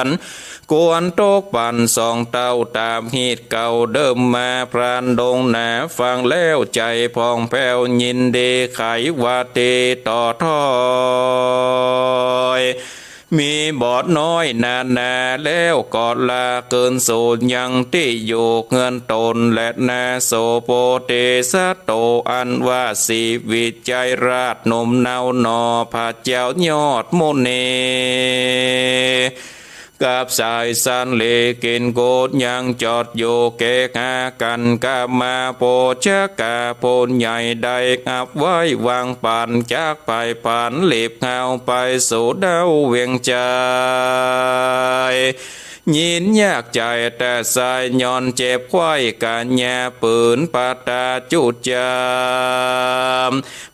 น ควรตกปันสองเต้าต๋ามฮีตเก่าเดิมมา พรานดงหนาฟังแล้วใจ๋ผ่องแผ้ว ยินดีไขว่าตี้ต่อถ้อย มีบ่อน้อยนานา แล้วก็ลาคืนสู่ยังตี้อยู่เฮือนต๋น และนาโสโพธิสัตโต อันว่าศรีวิชัยราชหนุ่มเนาหนอ พระเจ้ายอดมุนี กับสายสันหลีกินกูดยังจอดอยู่ เกหากั๋นกามาโภชกาผู้ใหญ่ได้อับไว้วางปั๋น จักไปผันหลีบเฮาไปสู่เด้าเวียงใจ๋ ยินยากใจ๋แต่สายย้อนเจ็บไขว่ กัญญาปืนปะตาจุจาม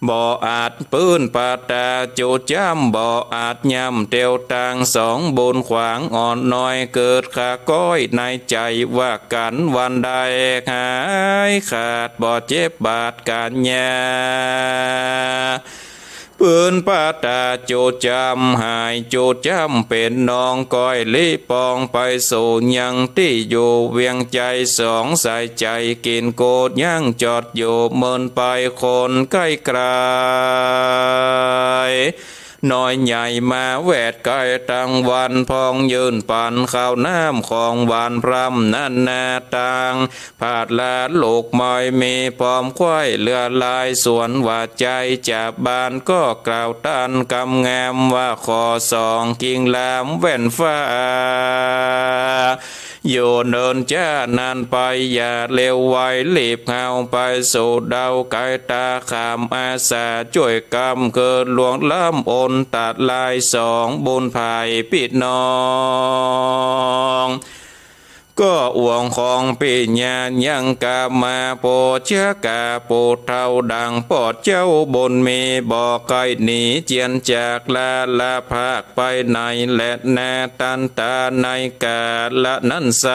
บ่อาจปืนปะตาจุจาม บ่อาจย่ำเตียวตางสอง บุญขวางอ่อนน้อย เกิดข้าก้อยในใจ๋ว่า กั๋นวันใดหายขาด บ่เจ็บบาดกัญญา ปืนปะตาจุจามหายจุจามเป๋นน้องก้อย ลิปองไปสู่ยังตี้อยู่เวียงใจ๋ สองสายใจ๋กินกูดยังจอดอยู่ เมินไปคนใก้ไก๋ น้อยใหญ่มาแวดใก้ตังวัน พองยื่นปั๋นข้าวน้ำของหวานพร่ำนานาตาง ผาดลาดลูกไม้มีพร้อมไขว่เหลือหลาย ส่วนว่าใจ๋จะบานก็กล่าวต้านกำงามว่า ขอสองกิ่งลามแว่นฟ้า อยู่เนินจ้านั้นไป อย่าเร็วไว รีบเฮาไปสู่เด้าไก๋ตา ข้ามอาสาจ้วยกำ เกิดล่วงล้ำอนตัดลาย สองบุญภายปี้น้อง ก็อ่วงของปี้ญายังกามาโภชกา ผู้เฒ่าดังปอดเจ้าบุญมี บ่ใค่หนีเจียนจากลา ละภาคไปไหน และนาตันตาในกาละนั้นไซร้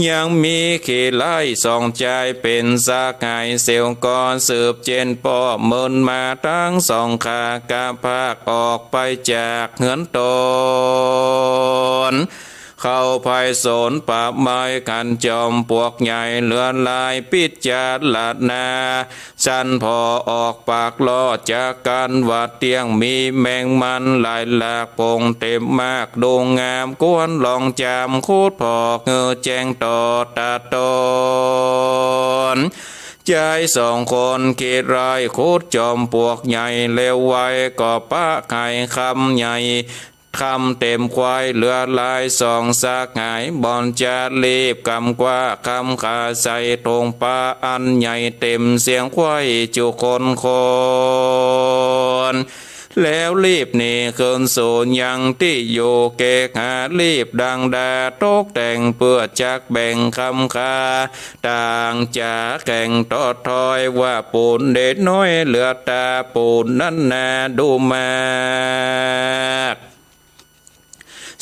ยังมีขี้ไล่สองจายเป๋นสหายเสี่ยว ก็สืบเจนป้อเมินมาตังสองข้ากาภาคออกไปจากเฮือนต๋น เข้าไปสนป่าไม้ขันจอมปลวกใหญ่เหลือหลาย พิจารณา สันผ่อออกปากลอจากกั๋นว่าเตี้ยง มีแมงมันหลายหลาก ป่งเต็มมาก ดูงามควรลองจำ ขุดผ่อหื้อแจ้งต่อต๋าต๋น จายสองคนกึ๊ดไร้ขุดจอมปลวกใหญ่ แล้วไว้ก็ปะไข่คำใหญ่ คำเต็มไขว้เหลือหลายสองสหาย บ่อนจะรีบกำคว้าคำขาใส่ถุงปาอันใหญ่ เต็มเสียงไขว้จุคนคน แล้วรีบหนีคืนสู่ยังตี้อยู่ เกหารีบดังดาตกแต่ง เปื้อจักแบ่งคำขา ต่างจ๋าแข่งตอดถ้อยว่า ปูนเดชน้อยเหลือต๋า ปูนนั้นนาดูมาก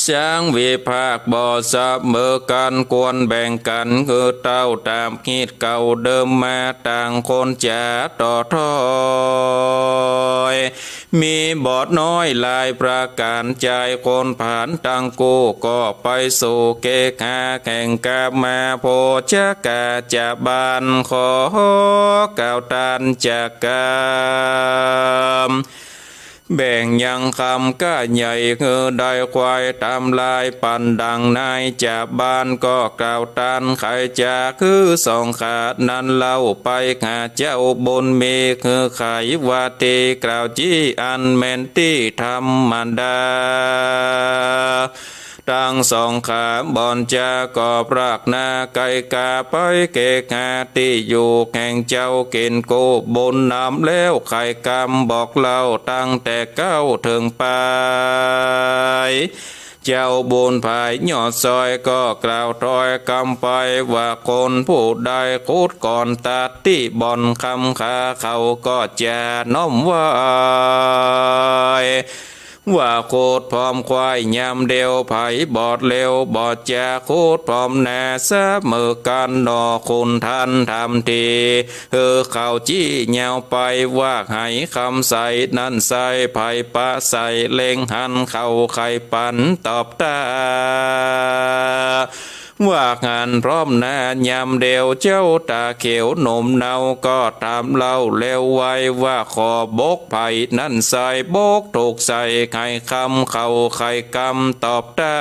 สังวิพากษ์บ่เสมอกั๋น ควรแบ่งกั๋นหื้อเต้า ต๋ามฮีตเก่าเดิมมา ต่างคนจ๋าต่อถ้อย มีบ่น้อยหลายประก๋าน จายคนผานตังกู้ ก็ไปสู่เกหาแข่งกามา โภชกาจะบาลขอกล่าวตานจะกำ แบ่งยังคำก้าใหญ่หื้อได้ไขว้ ต๋ามลายปันดังนายจะบาล ก็กล่าวตานไขจะหื้อสองขานั้นเล่า ไปหาเจ้าบุญมีหื้อไขว่าตี้ กล่าวจี้อันแม่นตี้ธรรมดา ตังสองขาบ่อนจะก็ปรากนา ไกลกาไปเกหาตี้อยู่แห่งเจ้า เก๋ณฑ์กู้บุญนำแล้ว ไขกำบอกเล่าตั้งแต่เก๊าเถิงปาย เจ้าบุญผายยอดซอยก็กล่าวถ้อยกำไปว่า คนผู้ใดขุดก่อนตัดตี้บ่อนคำขา เขาก็จะน้อมไหว้ ว่าขุดพร้อมไขว้ยามเดียว ไผบอดเร็วบ่จะขุดพร้อมนา เสมอกั๋นหนอคุณท่านทำที หื้อเขาจี้ยาวไป ว่าไหคำใสนั้นใส ไผปะใสเล็งหัน เขาไขปันตอบตา ว่าหันพร้อมนายามเดียว เจ้าต๋าเขียวหนุ่มเนาก็ถามเล่าแล้วไว้ว่า ขอบกไผนั้นใส บกถูกใสไหคำ เขาไขกำตอบตา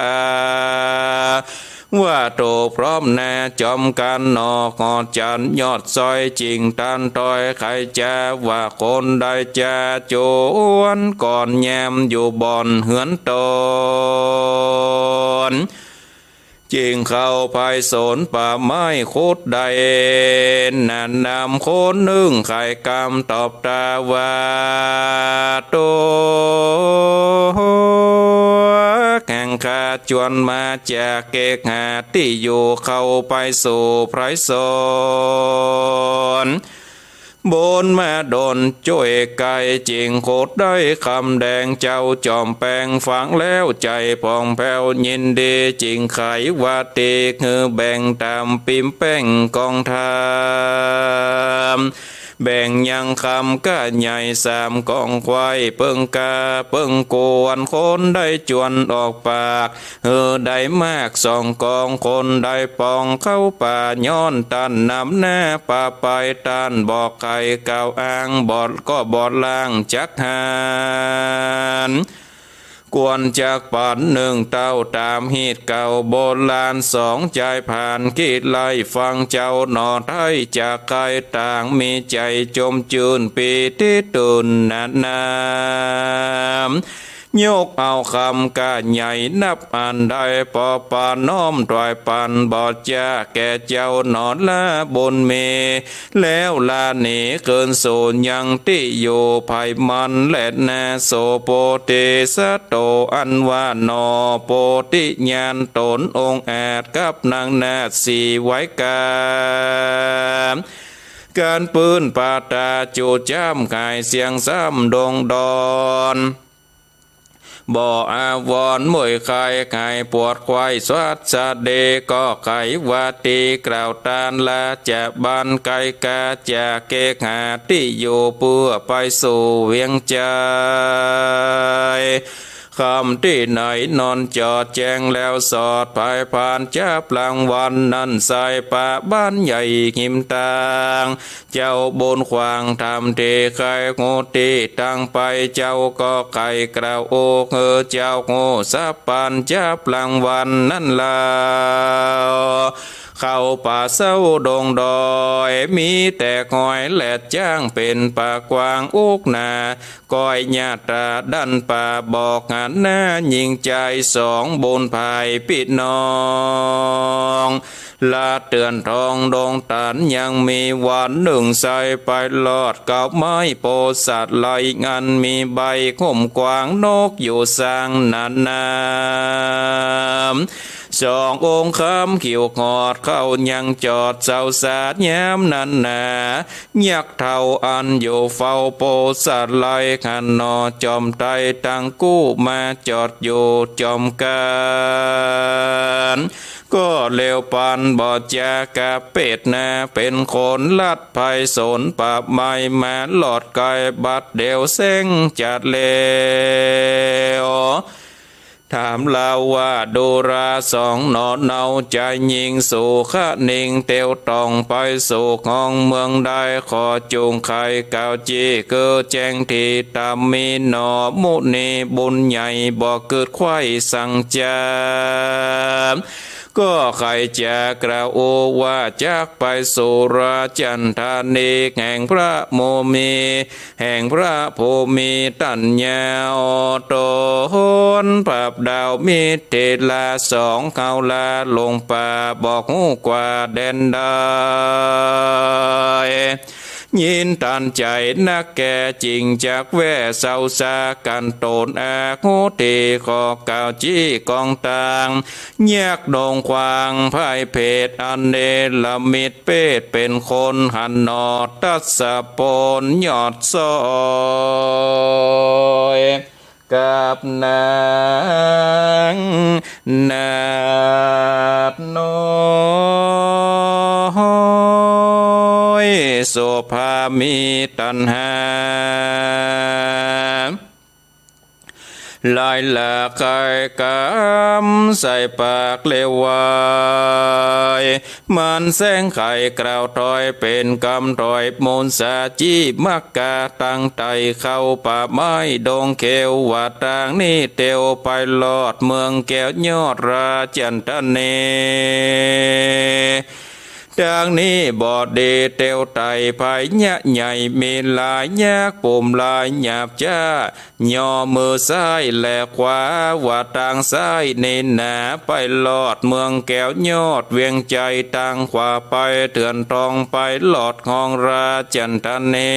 ว่าถูกพร้อมนาจอมกั๋นหนอ หอดจันยอดซอย จึงตานถ้อยไขจะว่า คนใดจะจวนก่อนยามอยู่บ่อนเฮือนตน จึงเข้าไปสนป่าไม้ขุดได้ นั้นนำคนนึ่งไขกำตอบตาว่า ตัวแห่งข้าจวนมาจากเกหาตี้อยู่ เข้าไปสู่ไพรสน บนมาดนจ้วยไกล จึงขุดได้คำแดง เจ้าจอมแปงฟังแล้วใจ๋ผ่องแผ้วยินดี จึงไขว่าตี้หื้อแบ่งต๋ามปิมแป้งกองธรรม แบ่งยังคำก้าใหญ่สามกองไขว้ เปิ้งกาเปิ้งกวน คนได้จวนออกปาก หื้อได้มากสองกอง คนได้ปองเข้าป่า ย้อนต้านนำหน้าป่าไป ต้านบ่ไขกล่าวอ้าง บอดก็บอดล่างจักหัน ควรจักปันนึ่งเต้าต๋ามฮีตเก่าโบราณ สองจายผ่านกึ๊ดไร้ฟังเจ้าหนอ ไท้จากใค่ต่างมีใจ๋จมจื้น ปีติตื่นหนาดหนาม ยกเอาคำก้าใหญ่นับอันได้ ปอประน้อมถวายปันบ่จะแก่เจ้าหนอละบุญมี แล้วละหนีคืนสู่ยังตี้อยู่ ไผมันแลนา โสโพธิสัตโต อันว่าหนอ โพธิญาณต๋นองอาจกับนางนาฏสีไว้กา ก๋านปื้นปาตาจุจ้ำก๋ายเสียงซ้ำดงดอน บ่อาวรณ์เมื่อยคลายก๋ายปวดไขว้สวัสดี ก็ไขว่าตี้กล่าวตานละจะบานไกลกาจากเกหาตี้อยู่ เปื้อไปสู่เวียงใจ๋ ค่ำตี้ไหนนอนจอดแจ้งแล้วสอด ผายผ่านจับรางวัลนั้น ใส่ป่าบ้านใหญ่ฮิมตาง เจ้าบุญขวางธรรมตี้ใค่ฮู้ตี้ตังไป เจ้าก็ใค่กล่าวอู้หื้อเจ้าฮู้สับปันจับรางวัลนั้นลาว เข้าป่าเซาดงดอย มีแต่ห้อยแหลดจ้าง เป๋นป่ากว้างอุกหนา ก้อยหญ้าต๋าดันป่า บอกหันหน้ายิ่งใจ๋ สองบุญภายปี้น้อง ละเตือนทองดงต๋าน ยังมีวันนึ่งใส่ไปรอด เก๊าไม้โพธิ์สัตว์ไล อันมีใบคมกว้าง นกอยู่สร้างนานา สององค์คำขิ้วหอดเข้ายังจอด เซาสายามนั้นนา ยักษ์เฒ่าอันอยู่เฝ้าโพธิ์สัตว์ไล หันหนอจอมไตรตังกู้ มาจอดอยู่จอมก๋าน ก็เลวปันบ่จากับเปตนา เป๋นคนลัดไพศาลป่าไม้ มารอดไกลบัดเดี่ยวแสงจัดแล้ว ถามลาวว่า ดูราสองหนอ เนาใจ๋ยิ่งสู่คะนิง เตียวต้องไปสู่ห้องเมืองใด ขอจุ่งไขกล่าวจี้ คือแจ้งตี้ต๋ามมีหนอ มุนีบุญใหญ่ บ่กึ๊ดใค่สังจา ก็ใค่จะกล่าวอู้ว่า จักไปสู่ราชธานี แห่งพระผู้มี แห่งพระผู้มีต้านยาว ต๋นผับดาวมิถิลา สองเฮาลาลงป่า บ่ฮู้กว่าแดนใด ยินตันใจ๋นักแก่ จึงจักแว่เซาสากั๋น ต๋นอาหุติขอกล่าวจี้กองตาง ยักษ์ดงขวางพ่ายเพศ อันเนรมิตเปต เป๋นคนหันหนอ ตัสสะปนยอดซ้อย กับนางนาฏน้อย โสภามีตัณหา หลายหลากไขกำใส่ปากเลววาย มันแสงไขกล่าวถอย เป๋นกำถอยมูลสาจี้ มักกะตังไต่เข้าป่าไม้ดงเขียว ว่าตางนี้เตียวไปรอดเมืองแก้วยอดราชธานี ตางนี้บ่ดีเตียวไต่ ภัยยะใหญ่มีหลาย ยักษ์ปุ่มลายหยาบจ๊า ย่อมือซ้ายแลขวา ว่าตางซ้ายนี้หนา ไปรอดเมืองแก้วยอดเวียงใจ๋ ตางขวาไปเถื่อนทอง ไปรอดห้องราชธานี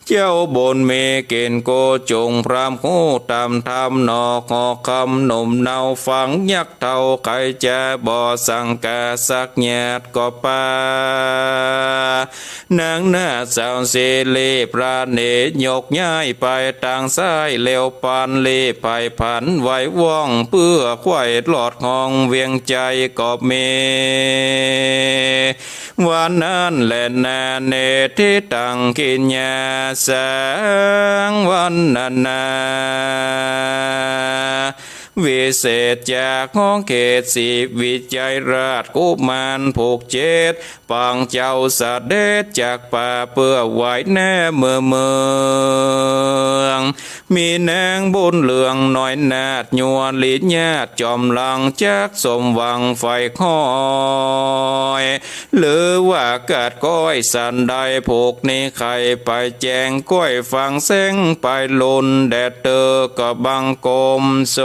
เจ้าบุญมีเกณฑ์โกจงพร่ำฮู้ต๋ามธรรมหนอ หอคำหนุ่มเนาฟัง ยักษ์เฒ่าใครจะบ่สังกาสักหยาดก็ปา นางนาฏสาวสิริปราณี ยกย้ายไปตางซ้ายเร็วปานรีบ ไผ่ผันไวว่อง เปื้อใค่รอดห้องเวียงใจ๋ก็มี วันนั้นแลนา เนติตังกิญญาสังวรรณนา วิเศษจากหอเขตศรีวิชัยราชกุมารผูกเจ็ด ปางเจ้าเสด็จจากป่าเปื้อไหว้แน่เมืองเมือง มีนางบุญเรืองน้อยนาฏ ยัวลีญาติจอมหลัง จักสมหวังใฝ่คอย หรือว่ากาดก้อยสันใด ผูกนี้ไขไปแจ้ง ก้อยฟังแสงไปลุน แด่เตอก็บังคมส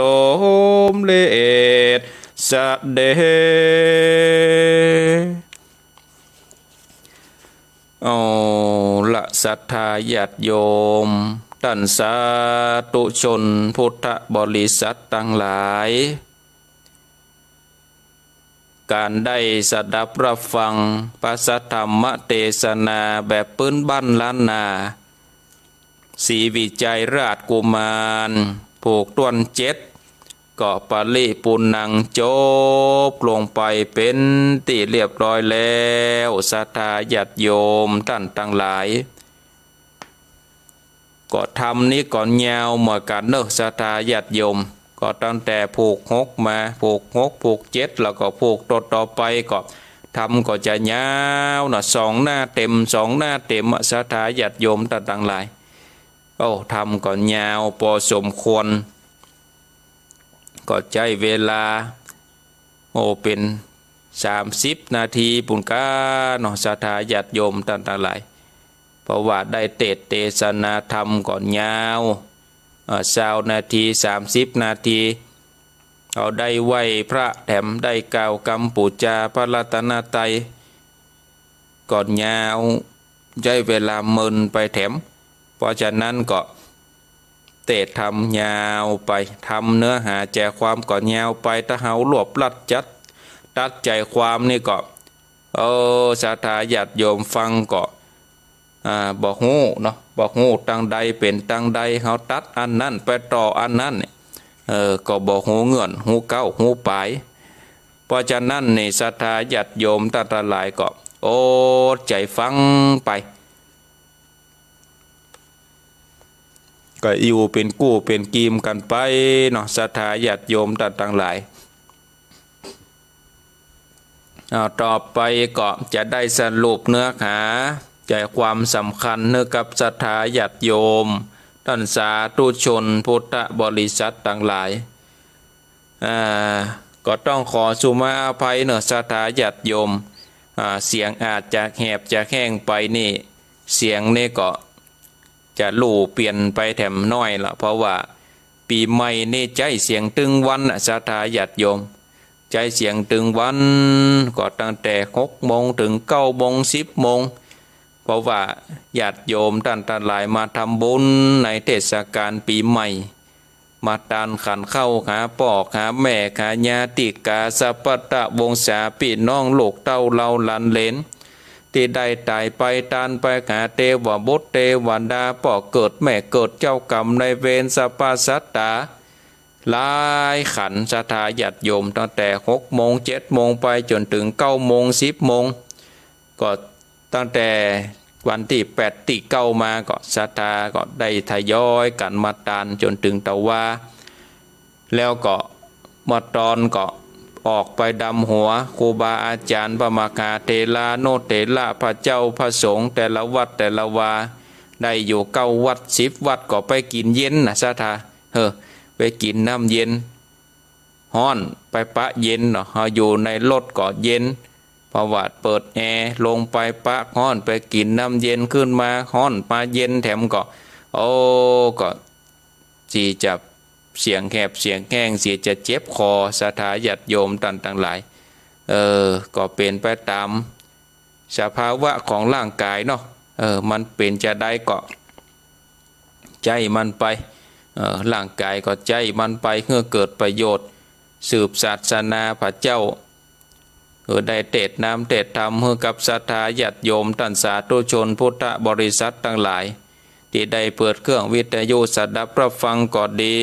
มเร็จ เสด็จ เอาละศรัทธาญาติโยม ต้านสาธุชนพุทธบริษัทตังหลาย ก๋านได้สดับรับฟังพระสัทธรรมเตสนาแบบปื้นบ้านล้านนา ศรีวิชัยราชกุมาร ผูกถ้วนเจ็ด ก็ปริปูรณ์ัง จบลงไปเป๋นตี้เรียบร้อยแล้ว ศรัทธาญาติโยมต้านตังหลาย ก็ธรรมนี้ก็ยาวเหมือนกั๋นเนาะ ศรัทธาญาติโยม ก็ตั้งแต่ผูกหกมา ผูกหก ผูกเจ็ด แล้วก็ผูกต่อๆ ไป ก็ธรรมก็จะยาวเนาะ สองหน้าเต็ม สองหน้าเต็มอะ ศรัทธาญาติโยมต้านตังหลาย โอ้ ธรรมก็ยาวปอสมควร ก็ใจ๊เวลา โอ้ เป๋นสามสิบนาทีปู้นก้าเนาะ ศรัทธาญาติโยมต้านตังหลาย เพราะว่าได้เตสน์เตสนาธรรมก็ยาว เอ่อ ซาวนาที สามสิบนาที เอาได้ไหว้พระแถม ได้กล่าวกำปู๋จาพระรัตนตรัย ก็ยาว ใจ๊เวลาเมินไปแถม เพราะฉะนั้นก็เตสน์ธรรมยาวไป ธรรมเนื้อหาใจความก็ยาวไป ถ้าเฮารวบรัดจัด ตัดใจความนี่ก็ เออ ศรัทธาญาติโยมฟังก็ อ่า บ่ฮู้เนาะ บ่ฮู้ตังใดเป๋นตังใด เฮาตัดอันนั้นไปต่ออันนั้นเนี่ย เออ ก็บ่ฮู้เงื่อน ฮู้เก๊า ฮู้ป๋าย เพราะฉะนั้นนี่ ศรัทธาญาติโยมต้านตังหลายก็อดใจ๋ฟังไป ก็อยู่เป๋นกู้เป๋นกีมกั๋นไปเนาะ ศรัทธาญาติโยมต้านตังหลาย เอา ต่อไปก็จะได้สรุปเนื้อหา ใจความสำคัญหื้อกับศรัทธาญาติโยม ต้านสาธุชนพุทธบริษัทตังหลาย อ่า ก็ต้องขอสุมาอภัยเนาะ ศรัทธาญาติโยม อ่า เสียงอาจจะแหบจะแห้งไปนี่ เสียงนี่ก็จะหลู่เปลี่ยนไปแถมน้อยละ เพราะว่าปี๋ใหม่นี่ใจ๊เสียงตึงวันน่ะ ศรัทธาญาติโยม ใจ๊เสียงตึงวัน ก็ตั้งแต่หกโมงเถิงเก้าโมง สิบโมง เพราะว่าญาติโยมต้านตังหลายมาทำบุญในเทศกาลปี๋ใหม่ มาตานขันข้าวหาป้อหาแม่หาญาติกาสัพพะตะวงศาปี้น้องลูกเต้าเหล่าหลานเหลน ตี้ได้ต๋ายไป ตานไปหาเตวบุตรเตวดา ป้อเกิดแม่เกิด เจ้ากรรมนายเวร สัพพะสัตตา หลายขัน ศรัทธาญาติโยม ตั้งแต่หกโมง เจ็ดโมงไปจ๋นเถิงเก้าโมง สิบโมง ก็ตั้งแต่วันตี้แปดตี้เก้ามาก็ศรัทธาก็ได้ทยอยกั๋นมาตานจ๋นเถิงตะวา แล้วก็เมื่อตอนก็ออกไปดำหัวครูบาอาจ๋ารย์ พระมหาเถรานุเถระ พระเจ้าพระสงฆ์แต่ละวัดแต่ละวา ได้อยู่เก้าวัดสิบวัดก็ไปกิ๋นเย็นน่ะศรัทธา เออ ไปกิ๋นน้ำเย็น ฮ้อนไปปะเย็นเนาะ เฮาอยู่ในรถก็เย็น เพราะว่าเปิดแอร์ ลงไปปะฮ้อน ไปกิ๋นน้ำเย็นขึ้นมาฮ้อนมาเย็นแถมก็ โอ้ ก็สิจะเสียงแหบเสียงแห้ง สิจะเจ็บคอ ศรัทธาญาติโยมต้านตังหลาย เออ ก็เป๋นไปต๋าม สภาวะของร่างก๋ายเนาะ เออ มันเป๋นจาใดก็ใจ๊มันไป เออ ร่างก๋ายก็ใจ๊มันไป หื้อเกิดประโยชน์ สืบศาสนาพระเจ้า เออ ได้เตสน์น้ำเตสน์ธรรมหื้อกับศรัทธาญาติโยมต้านสาธุชนพุทธบริษัทตังหลาย ตี้ได้เปิดเครื่องวิทยุสดับรับฟังก็ดี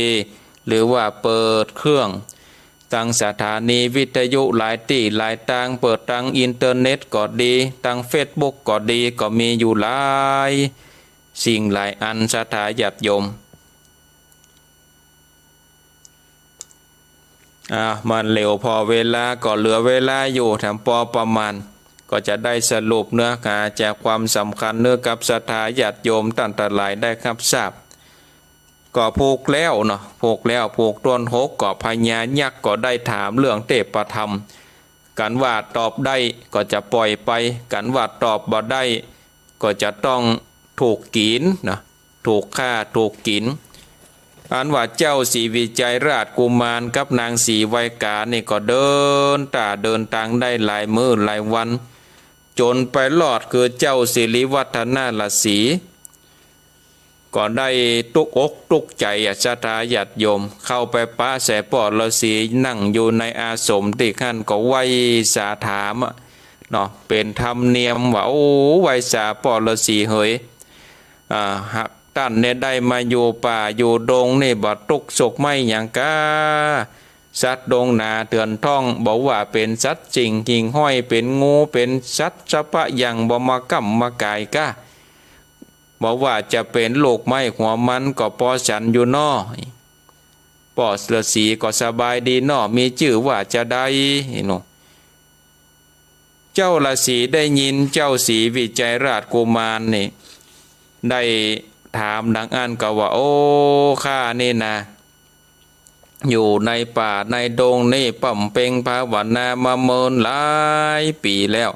หรือว่าเปิดเครื่อง ตางสถานีวิทยุหลายตี้หลายตาง เปิดตางอินเทอร์เน็ตก็ดี ตางเฟซบุ๊กก็ดี ก็มีอยู่หลายสิ่งหลายอัน ศรัทธาญาติโยม อ่า มันเหลียวผ่อเวลา ก็เหลือเวลาอยู่แถมปอประมาณ ก็จะได้สรุปเนื้อหาใจความสำคัญหื้อกับศรัทธาญาติโยมต้านตังหลายได้รับทราบ ก็ผูกแล้วเนาะ ผูกแล้ว ผูกต้นหก ก็พญายักษ์ก็ได้ถามเรื่องเทพธรรม กั๋นว่าตอบได้ก็จะป่อยไป กั๋นว่าตอบบ่ได้ ก็จะต้องถูกกิ๋นเนาะ ถูกฆ่าถูกกิ๋น อันว่าเจ้าศรีวิชัยราชกุมารกับนางศรีไวยกานี่ก็เดินต้าเดินตางได้หลายมื้อหลายวัน จ๋นไปรอดคือเจ้าสิริวัฒนราศี ก็ได้ตุ๊กอกตุ๊กใจ๋อะ ศรัทธาญาติโยม เข้าไปปะแสป้อฤๅษีนั่งอยู่ในอาสมตี้หั้น ก็ไหว้สาถามอะเนาะ เป๋นธรรมเนียมว่า โอ้ ไหว้สาป้อฤๅษีเหย อ่า หากต้านเนี่ยได้มาอยู่ป่าอยู่ดงนี่ บ่ตุ๊กข์โศกไหม้หยังก้า สัตว์ดงหนาเถื่อนท่อง บ่ว่าเป๋นสัตว์สิงห์หิ่งห้อย เป๋นงู เป๋นสัตว์สะปะหยัง บ่มาก้ำมาก๋ายก้า บ่ว่าจะเป๋นลูกไม้หัวมันก็ปอฉันอยู่เนาะ ป้อฤๅษีก็สบายดีเนาะ มีจื้อว่าจาใดเนาะ เจ้าฤๅษีได้ยินเจ้าศรีวิชัยราชกุมารนี่ได้ถามดังอั้นก็ว่า โอ้ ข้านี่นา อยู่ในป่าในดงนี่บำเพ็งภาวนามาเมินหลายปี๋แล้ว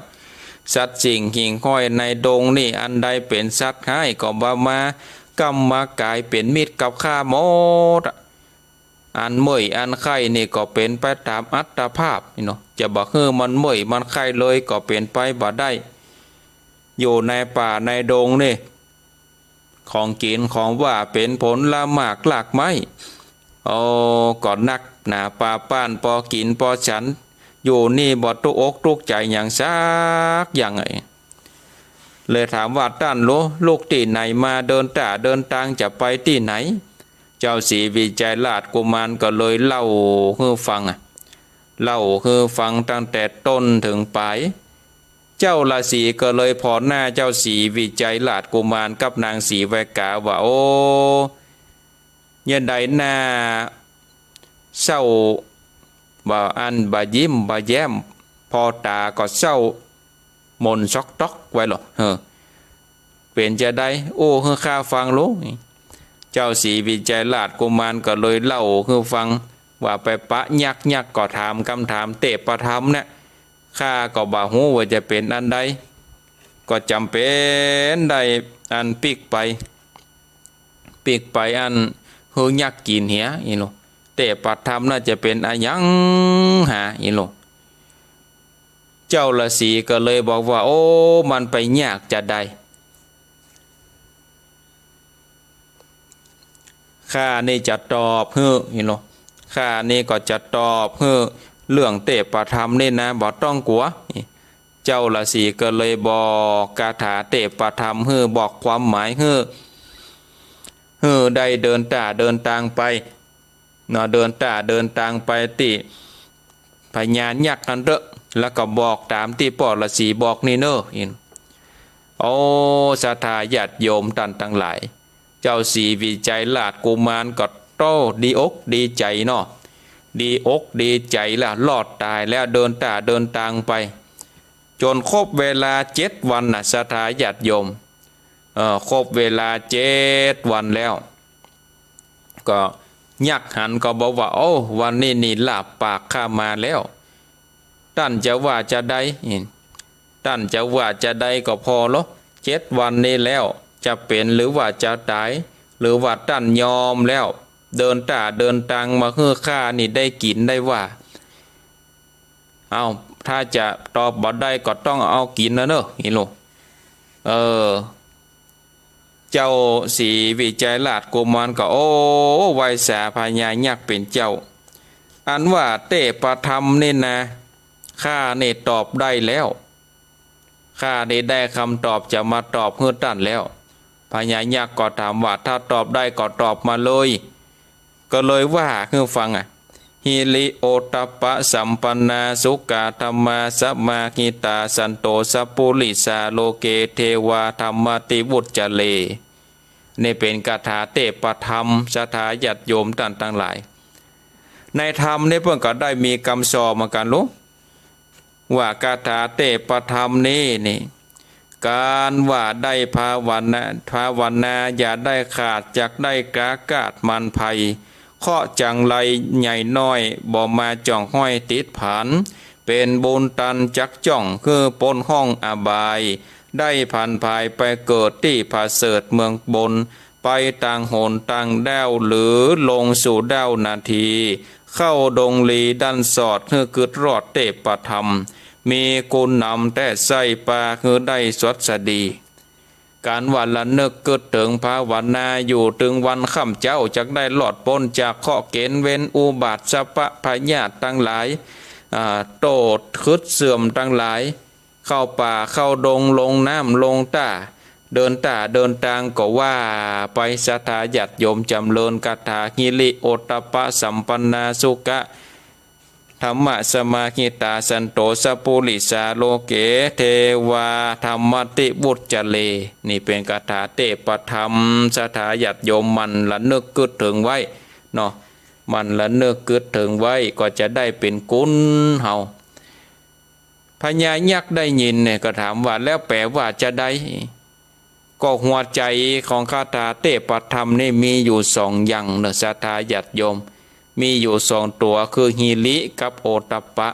สัตว์สิ่งหิ่งห้อยในดงนี่อันใดเป๋นสัตว์ฮ้ายก็บ่มาก้ำมากายเป๋นมิตรกับข้าหมด อันเมื่อยอันไข้นี่ก็เป๋นไปต๋ามอัตภาพนี่เนาะ จะบ่หื้อมันเมื่อยมันไข้เลยก็เป๋นไปบ่ได้ อยู่ในป่าในดงนี่ ของกิ๋นของหว้าเป๋นผลหมากรากไม้ โอ้ ก็นักหนาปาป้านปอกิ๋นปอฉัน อยู่นี่บ่ตุ๊กอกตุ๊กใจ๋หยังสักอย่าง เลยถามว่า ต้านลุก ลุกตี้ไหนมา เดินต้าเดินตางจะไปตี้ไหน เจ้าศรีวิชัยราชกุมารก็เลยเล่าหื้อฟังอะ เล่าหื้อฟังตั้งแต่ต้นเถิงป๋าย เจ้าฤๅษีก็เลยผ่อหน้าเจ้าศรีวิชัยราชกุมารกับนางสีไวกาว่า โอ้ เยียะใดหน้าเศร้า บ่อันบ่ยิ้มบ่แย้ม ผ่อต๋าก็เศร้าหม่นซอกต๊อกไว้ลอ เออ เป๋นจาใด อู้หื้อข้าฟังลุ เจ้าศรีวิชัยราชกุมารก็เลยเล่าหื้อฟัง ว่าไปปะยักษ์ ยักษ์ก็ถามกำถามเตปธรรมเนี่ย ข้าก็บ่ฮู้ว่าจะเป๋นอันใด ก็จ๋ำเป๋นได้อันปิ๊กไป ปิ๊กไปอันหื้อยักษ์กิ๋นเหีย อี้โล เตปธรรมน่าจะเป๋นอะหยังหา อี้โล เจ้าฤๅษีก็เลยบอกว่า โอ้ มันไปยากจาใด ข้านี่จะตอบหื้อ อี้โล ข้านี่ก็จะตอบหื้อ เรื่องเตปธรรมนี่นา บ่ต้องกั๋ว เจ้าฤๅษีก็เลยบอกคาถาเตปธรรมหื้อ บอกความหมายหื้อ หื้อได้เดินต้าเดินตางไป เนาะ เดินต้าเดินตางไปตี้พญายักษ์หั้นเต๊อะ แล้วก็บอกต๋ามตี้ป้อฤๅษีบอกนี่เน่อ อี้ โอ้ ศรัทธาญาติโยมต้านตังหลาย เจ้าศรีวิชัยราชกุมารก็โต้ดีอกดีใจ๋เนาะ ดีอกดีใจ๋แล้ว รอดต๋ายแล้ว เดินต้าเดินตางไป จ๋นครบเวลาเจ็ดวันน่ะ ศรัทธาญาติโยม เอ่อ ครบเวลาเจ็ดวันแล้ว ก็ยักษ์หันก็บอกว่า โอ้ วันนี้นี่ลาบปากข้ามาแล้ว ต้านจะว่าจาใด ต้านจะว่าจาใดก็ผ่อลอ เจ็ดวันนี้แล้ว จะเป๋นหรือว่าจะต๋าย หรือว่าต้านยอมแล้ว เดินต้าเดินตางมาหื้อข้านี่ได้กิ๋นได้ว่า เอ้า ถ้าจะตอบบ่ได้ก็ต้องเอากิ๋นนะเน่อ อี้โล เออ เจ้าศรีวิชัยราชกุมารก็ โอ้ ไหว้สาพญายักษ์เป๋นเจ้า อันว่าเตปธรรมนี่นา ข้านี่ตอบได้แล้ว ข้านี่ได้กำตอบจะมาตอบหื้อต้านแล้ว พญายักษ์ก็ถามว่า ถ้าตอบได้ก็ตอบมาเลย ก็เลยว่าหื้อฟังอะ หิริโอตตัปปะสัมปันนา สุขะธัมมาสมาหิตา สันโตสะปุริสา โลเกเทวาธัมมาติวุจจาเร นี่เป๋นคาถาเตปธรรม ศรัทธาญาติโยมต้านตังหลาย ในธรรมนี่เปิ้นก็ได้มีกำสอนเหมือนกั๋นลูก ว่าคาถาเตปธรรมนี้นี่ ก๋านว่าได้ภาวนา ภาวนาอย่าได้ขาด จักได้ก๋ากาดหมั่นไผ่ เคราะห์จังไรใหญ่น้อย บ่มาจ้องห้อยติดผาน เป๋นบุญตันจักจ้อง หื้อป๊นห้องอบาย ได้ผันผายไปเกิดตี้ผะเสริฐเมืองบน ไปตางหนตางแด้ว หรือลงสู่แด้วนาที เข้าดงลีด้านสอด หื้อกึ๊ดรอดเตปธรรม มีกุณนำแต๊ใส้ ปาหื้อได้สวัสดี ก๋านว่าระนึกกึ๊ดเถิงภาวนาอยู่ ตึงวันค่ำเจ๊า จักได้รอดป๊นจากเคราะห์เก๋ณฑ์เวรอุบาทสะปะพยาธิตังหลาย อ่า โต้ษกึ๊ดเสื่อมตังหลาย เข้าป่าเข้าดง ลงน้ำลงต้า เดินต้าเดินตางก็ว่าไป ศรัทธาญาติโยมจ๋ำเริญคาถาหิริโอตตัปปะสัมปันนาสุขะ ธัมมะสมาหิตา สันโตสะปุริสา โลเก เทวาธัมมติวุจจาเร นี่เป๋นคาถาเตชะพระธรรม ศรัทธาญาติโยมหมั่นระนึกกึ๊ดเถิงไว้เนาะ หมั่นระนึกกึ๊ดเถิงไว้ ก็จะได้เป๋นกุณเฮา พญายักษ์ได้ยินเนี่ยก็ถามว่า แล้วแป๋ว่าจาใด ก็หัวใจ๋ของคาถาเตชะพระธรรมนี่มีอยู่สองอย่างเนาะ ศรัทธาญาติโยม มีอยู่สองตั๋ว คือหิริกับโอตตัปปะ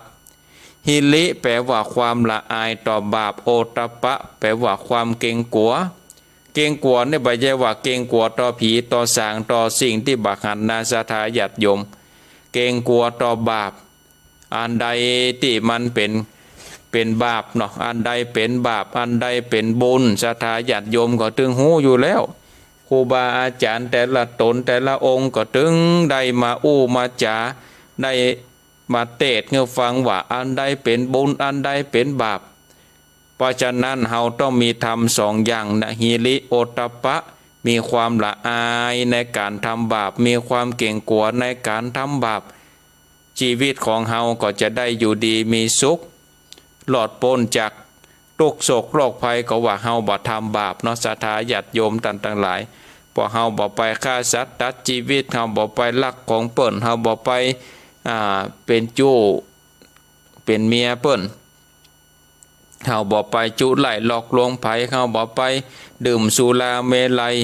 หิริแป๋ว่าความละอายต่อบาป โอตตัปปะแป๋ว่าความเกรงกั๋ว เกรงกั๋วนี่บ่ใจ้ว่าเกรงกั๋วต่อผีต่อสางต่อสิ่งตี้บ่หันนะ ศรัทธาญาติโยม เกรงกั๋วต่อบาป อันใดตี้มันเป๋น เป๋นบาปเนาะ อันใดเป๋นบาป อันใดเป๋นบุญ ศรัทธาญาติโยมก็ตึงฮู้อยู่แล้ว ครูบาอาจ๋ารย์แต่ละต๋นแต่ละองค์ก็ตึงได้มาอู้มาจ๋า ได้มาเตศน์หื้อฟังว่าอันใดเป๋นบุญ อันใดเป๋นบาป เพราะฉะนั้นเฮาต้องมีธรรมสองอย่างนะ หิริโอตตัปปะ มีความละอายในก๋านทำบาป มีความเกรงกั๋วในก๋านทำบาป จีวิตของเฮาก็จะได้อยู่ดีมีสุข รอดป๊นจากตุ๊กข์โศกโรคภัย ก็ว่าเฮาบ่ทำบาปเนาะ ศรัทธาญาติโยมต้านตังหลาย เพราะเฮาบ่ไปฆ่าสัตว์ตัดจีวิต เฮาบ่ไปลักของเปิ้น เฮาบ่ไป อ่า เป๋นจู๊เป๋นเมียเปิ้น เฮาบ่ไปจุใล้หลอกลวงใผ เฮาบ่ไปดื่มสุราเมรัย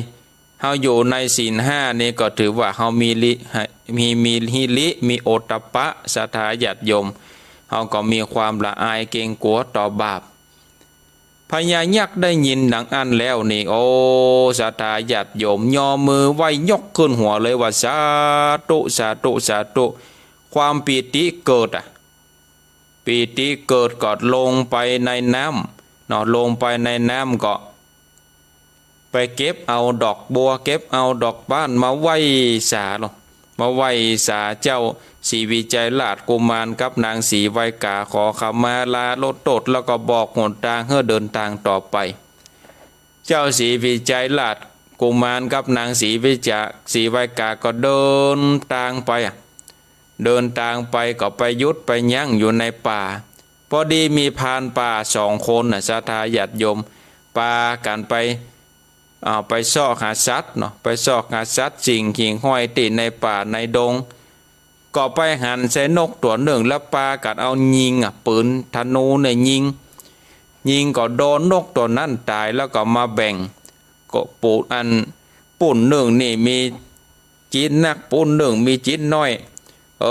เฮาอยู่ในศีลห้านี่ก็ถือว่าเฮามีลิ มี มีหิริ มีโอตตัปปะ ศรัทธาญาติโยม เฮาก็มีความละอายเกรงกั๋วต่อบาป พญายักษ์ได้ยินดังอั้นแล้วนี่ โอ้ ศรัทธาญาติโยม ยอมือไหว้ยกขึ้นหัวเลยว่า สาธุ สาธุ สาธุ ความปีติเกิดอะ ปีติเกิดก็ลงไปในน้ำเนาะ ลงไปในน้ำก็ไปเก็บเอาดอกบัว เก็บเอาดอกบ้านมาไหว้สาเนาะ มาไหว้สาเจ้าศรีวิชัยราชกุมารกับนางศรีไวกา ขอขมาลาลดโต้ษ แล้วก็บอกหนตางหื้อเดินตางต่อไป เจ้าศรีวิชัยราชกุมารกับนางศรีวิจา ศรีไวกาก็เดินตางไปอะ เดินตางไปก็ไปหยุดไปยั้งอยู่ในป่า พอดีมีพรานป่าสองคนน่ะ ศรัทธาญาติโยม ปากั๋นไป อ่า ไปซอกหาสัตว์เนาะ ไปซอกหาสัตว์สิ่งหิ่งห้อยตี้ในป่าในดง ก็ไปหันใส่นกตั๋วนึ่ง แล้วปากั๋นเอายิงอะ ปืนธนูเนี่ยยิง ยิงก็โดนนกตั๋วนั้นต๋าย แล้วก็มาแบ่ง ก็ปุ้น อันปุ้นนึ่งนี่มีจิ๊นนัก ปุ้นนึ่งมีจิ๊นน้อย เอ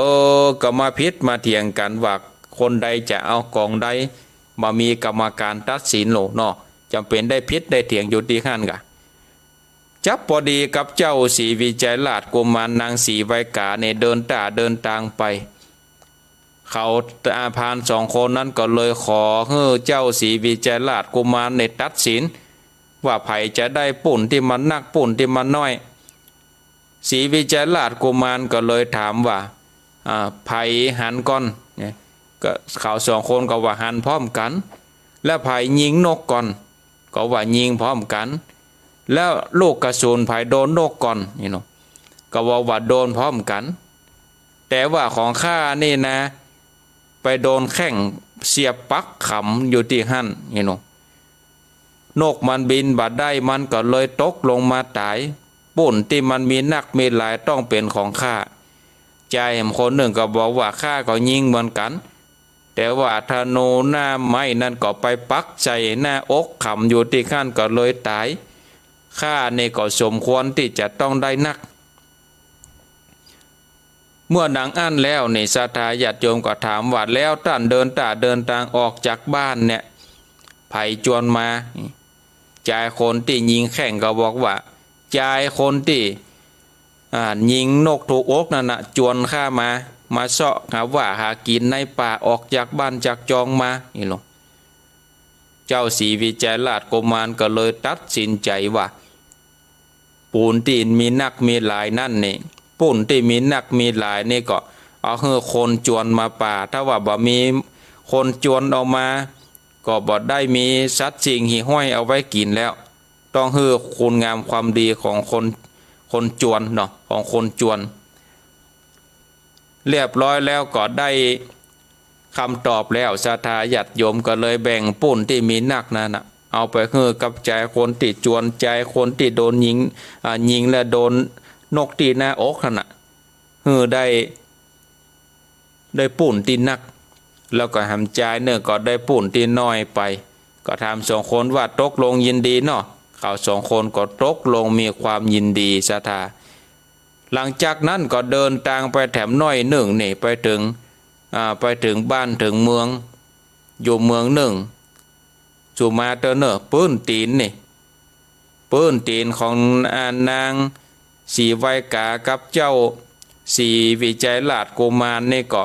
อ ก็มาผิดมาเถียงกั๋นว่าคนใดจะเอาก๋องใด บ่มีกรรมการตัดสินโลเนาะ จ๋ำเป๋นได้ผิดได้เถียงอยู่ตี้หั้นก่ะ จับพอดีกับเจ้าศรีวิชัยราชกุมารนางศรีไวกาเนี่ยเดินต้าเดินตางไป เขา อ่า พรานสองคนนั้นก็เลยขอหื้อเจ้าศรีวิชัยราชกุมารเนี่ยตัดสิน ว่าใผจะได้ปุ้นตี้มันนักปุ้นตี้มันน้อย ศรีวิชัยราชกุมารก็เลยถามว่า อ่า ใผหันก่อนเนี่ย ก็เขาสองคนก็ว่าหันพร้อมกั๋น แล้วใผยิงนกก่อน ก็ว่ายิงพร้อมกั๋น แล้วลูกกระสุนใผโดนนกก่อนนี่เนาะ ก็ว่า ว่าโดนพร้อมกั๋น แต่ว่าของข้านี่นะ ไปโดนแข้งเสียบปักขำอยู่ตี้หั้นนี่เนาะ นกมันบินบ่ได้ มันก็เลยตกลงมาต๋าย ปุ้นตี้มันมีนักมีหลายต้องเป๋นของข้า จายแหมคนนึ่งก็บอกว่า ข้าก็ยิงเหมือนกั๋น แต่ว่าธนูหน้าไม้นั้นก็ไปปักใส่หน้าอกขำอยู่ตี้หั้นก็เลยต๋าย ข้านี่ก็สมควรตี้จะต้องได้นัก เมื่อดังอั้นแล้วนี่ ศรัทธาญาติโยมก็ถามว่า แล้วต้านเดินต้าเดินตางออกจากบ้านเนี่ย ใผจวนมา จายคนตี้ยิงแข้งก็บอกว่า จายคนตี้ อ่า ยิงนกถูกอกนั่นน่ะ จวนข้ามา มาเซาะหาหว้าหากิ๋นในป่า ออกจากบ้านจากจองมานี่เนาะ เจ้าศรีวิชัยราชกุมารก็เลยตัดสินใจ๋ว่า ปุ้นตี้มีนักมีหลายนั้นนี่ ปุ้นตี้มีนักมีหลายนี่ก็เอาหื้อคนจวนมาป่า ถ้าว่าบ่มีคนจวนออกมา ก็บ่ได้มีสัตว์สิ่งหิ่งห้อยเอาไว้กิ๋นแล้ว ต้องหื้อคุณงามความดีของคน คนจวนเนาะ ของคนจวน เรียบร้อยแล้วก็ได้ กำตอบแล้ว ศรัทธาญาติโยมก็เลยแบ่งปูนตี้มีนักนั้นน่ะ เอาไปหื้อกับจายคนตี้จวน จายคนตี้โดนยิง อ่า ยิงและโดนนกตี้หน้าอกหั้นน่ะ หื้อได้ ได้ปูนตี้นัก แล้วก็แหมจายเน่อก็ได้ปูนตี้น้อยไป ก็ถามสองคนว่าตกลงยินดีเนาะ เขาสองคนก็ตกลงมีความยินดี ศรัทธา หลังจากนั้นก็เดินตางไปแถมหน้อยนึ่งนี่ ไปเถิง อ่า ไปเถิงบ้านเถิงเมือง อยู่เมืองนึ่ง สุมาเตอร์เน่อ ปื้นตี๋นนี่ ปื้นตี๋นของ อ่า นางศรีไวกากับเจ้าศรีวิชัยราชกุมารนี่ก็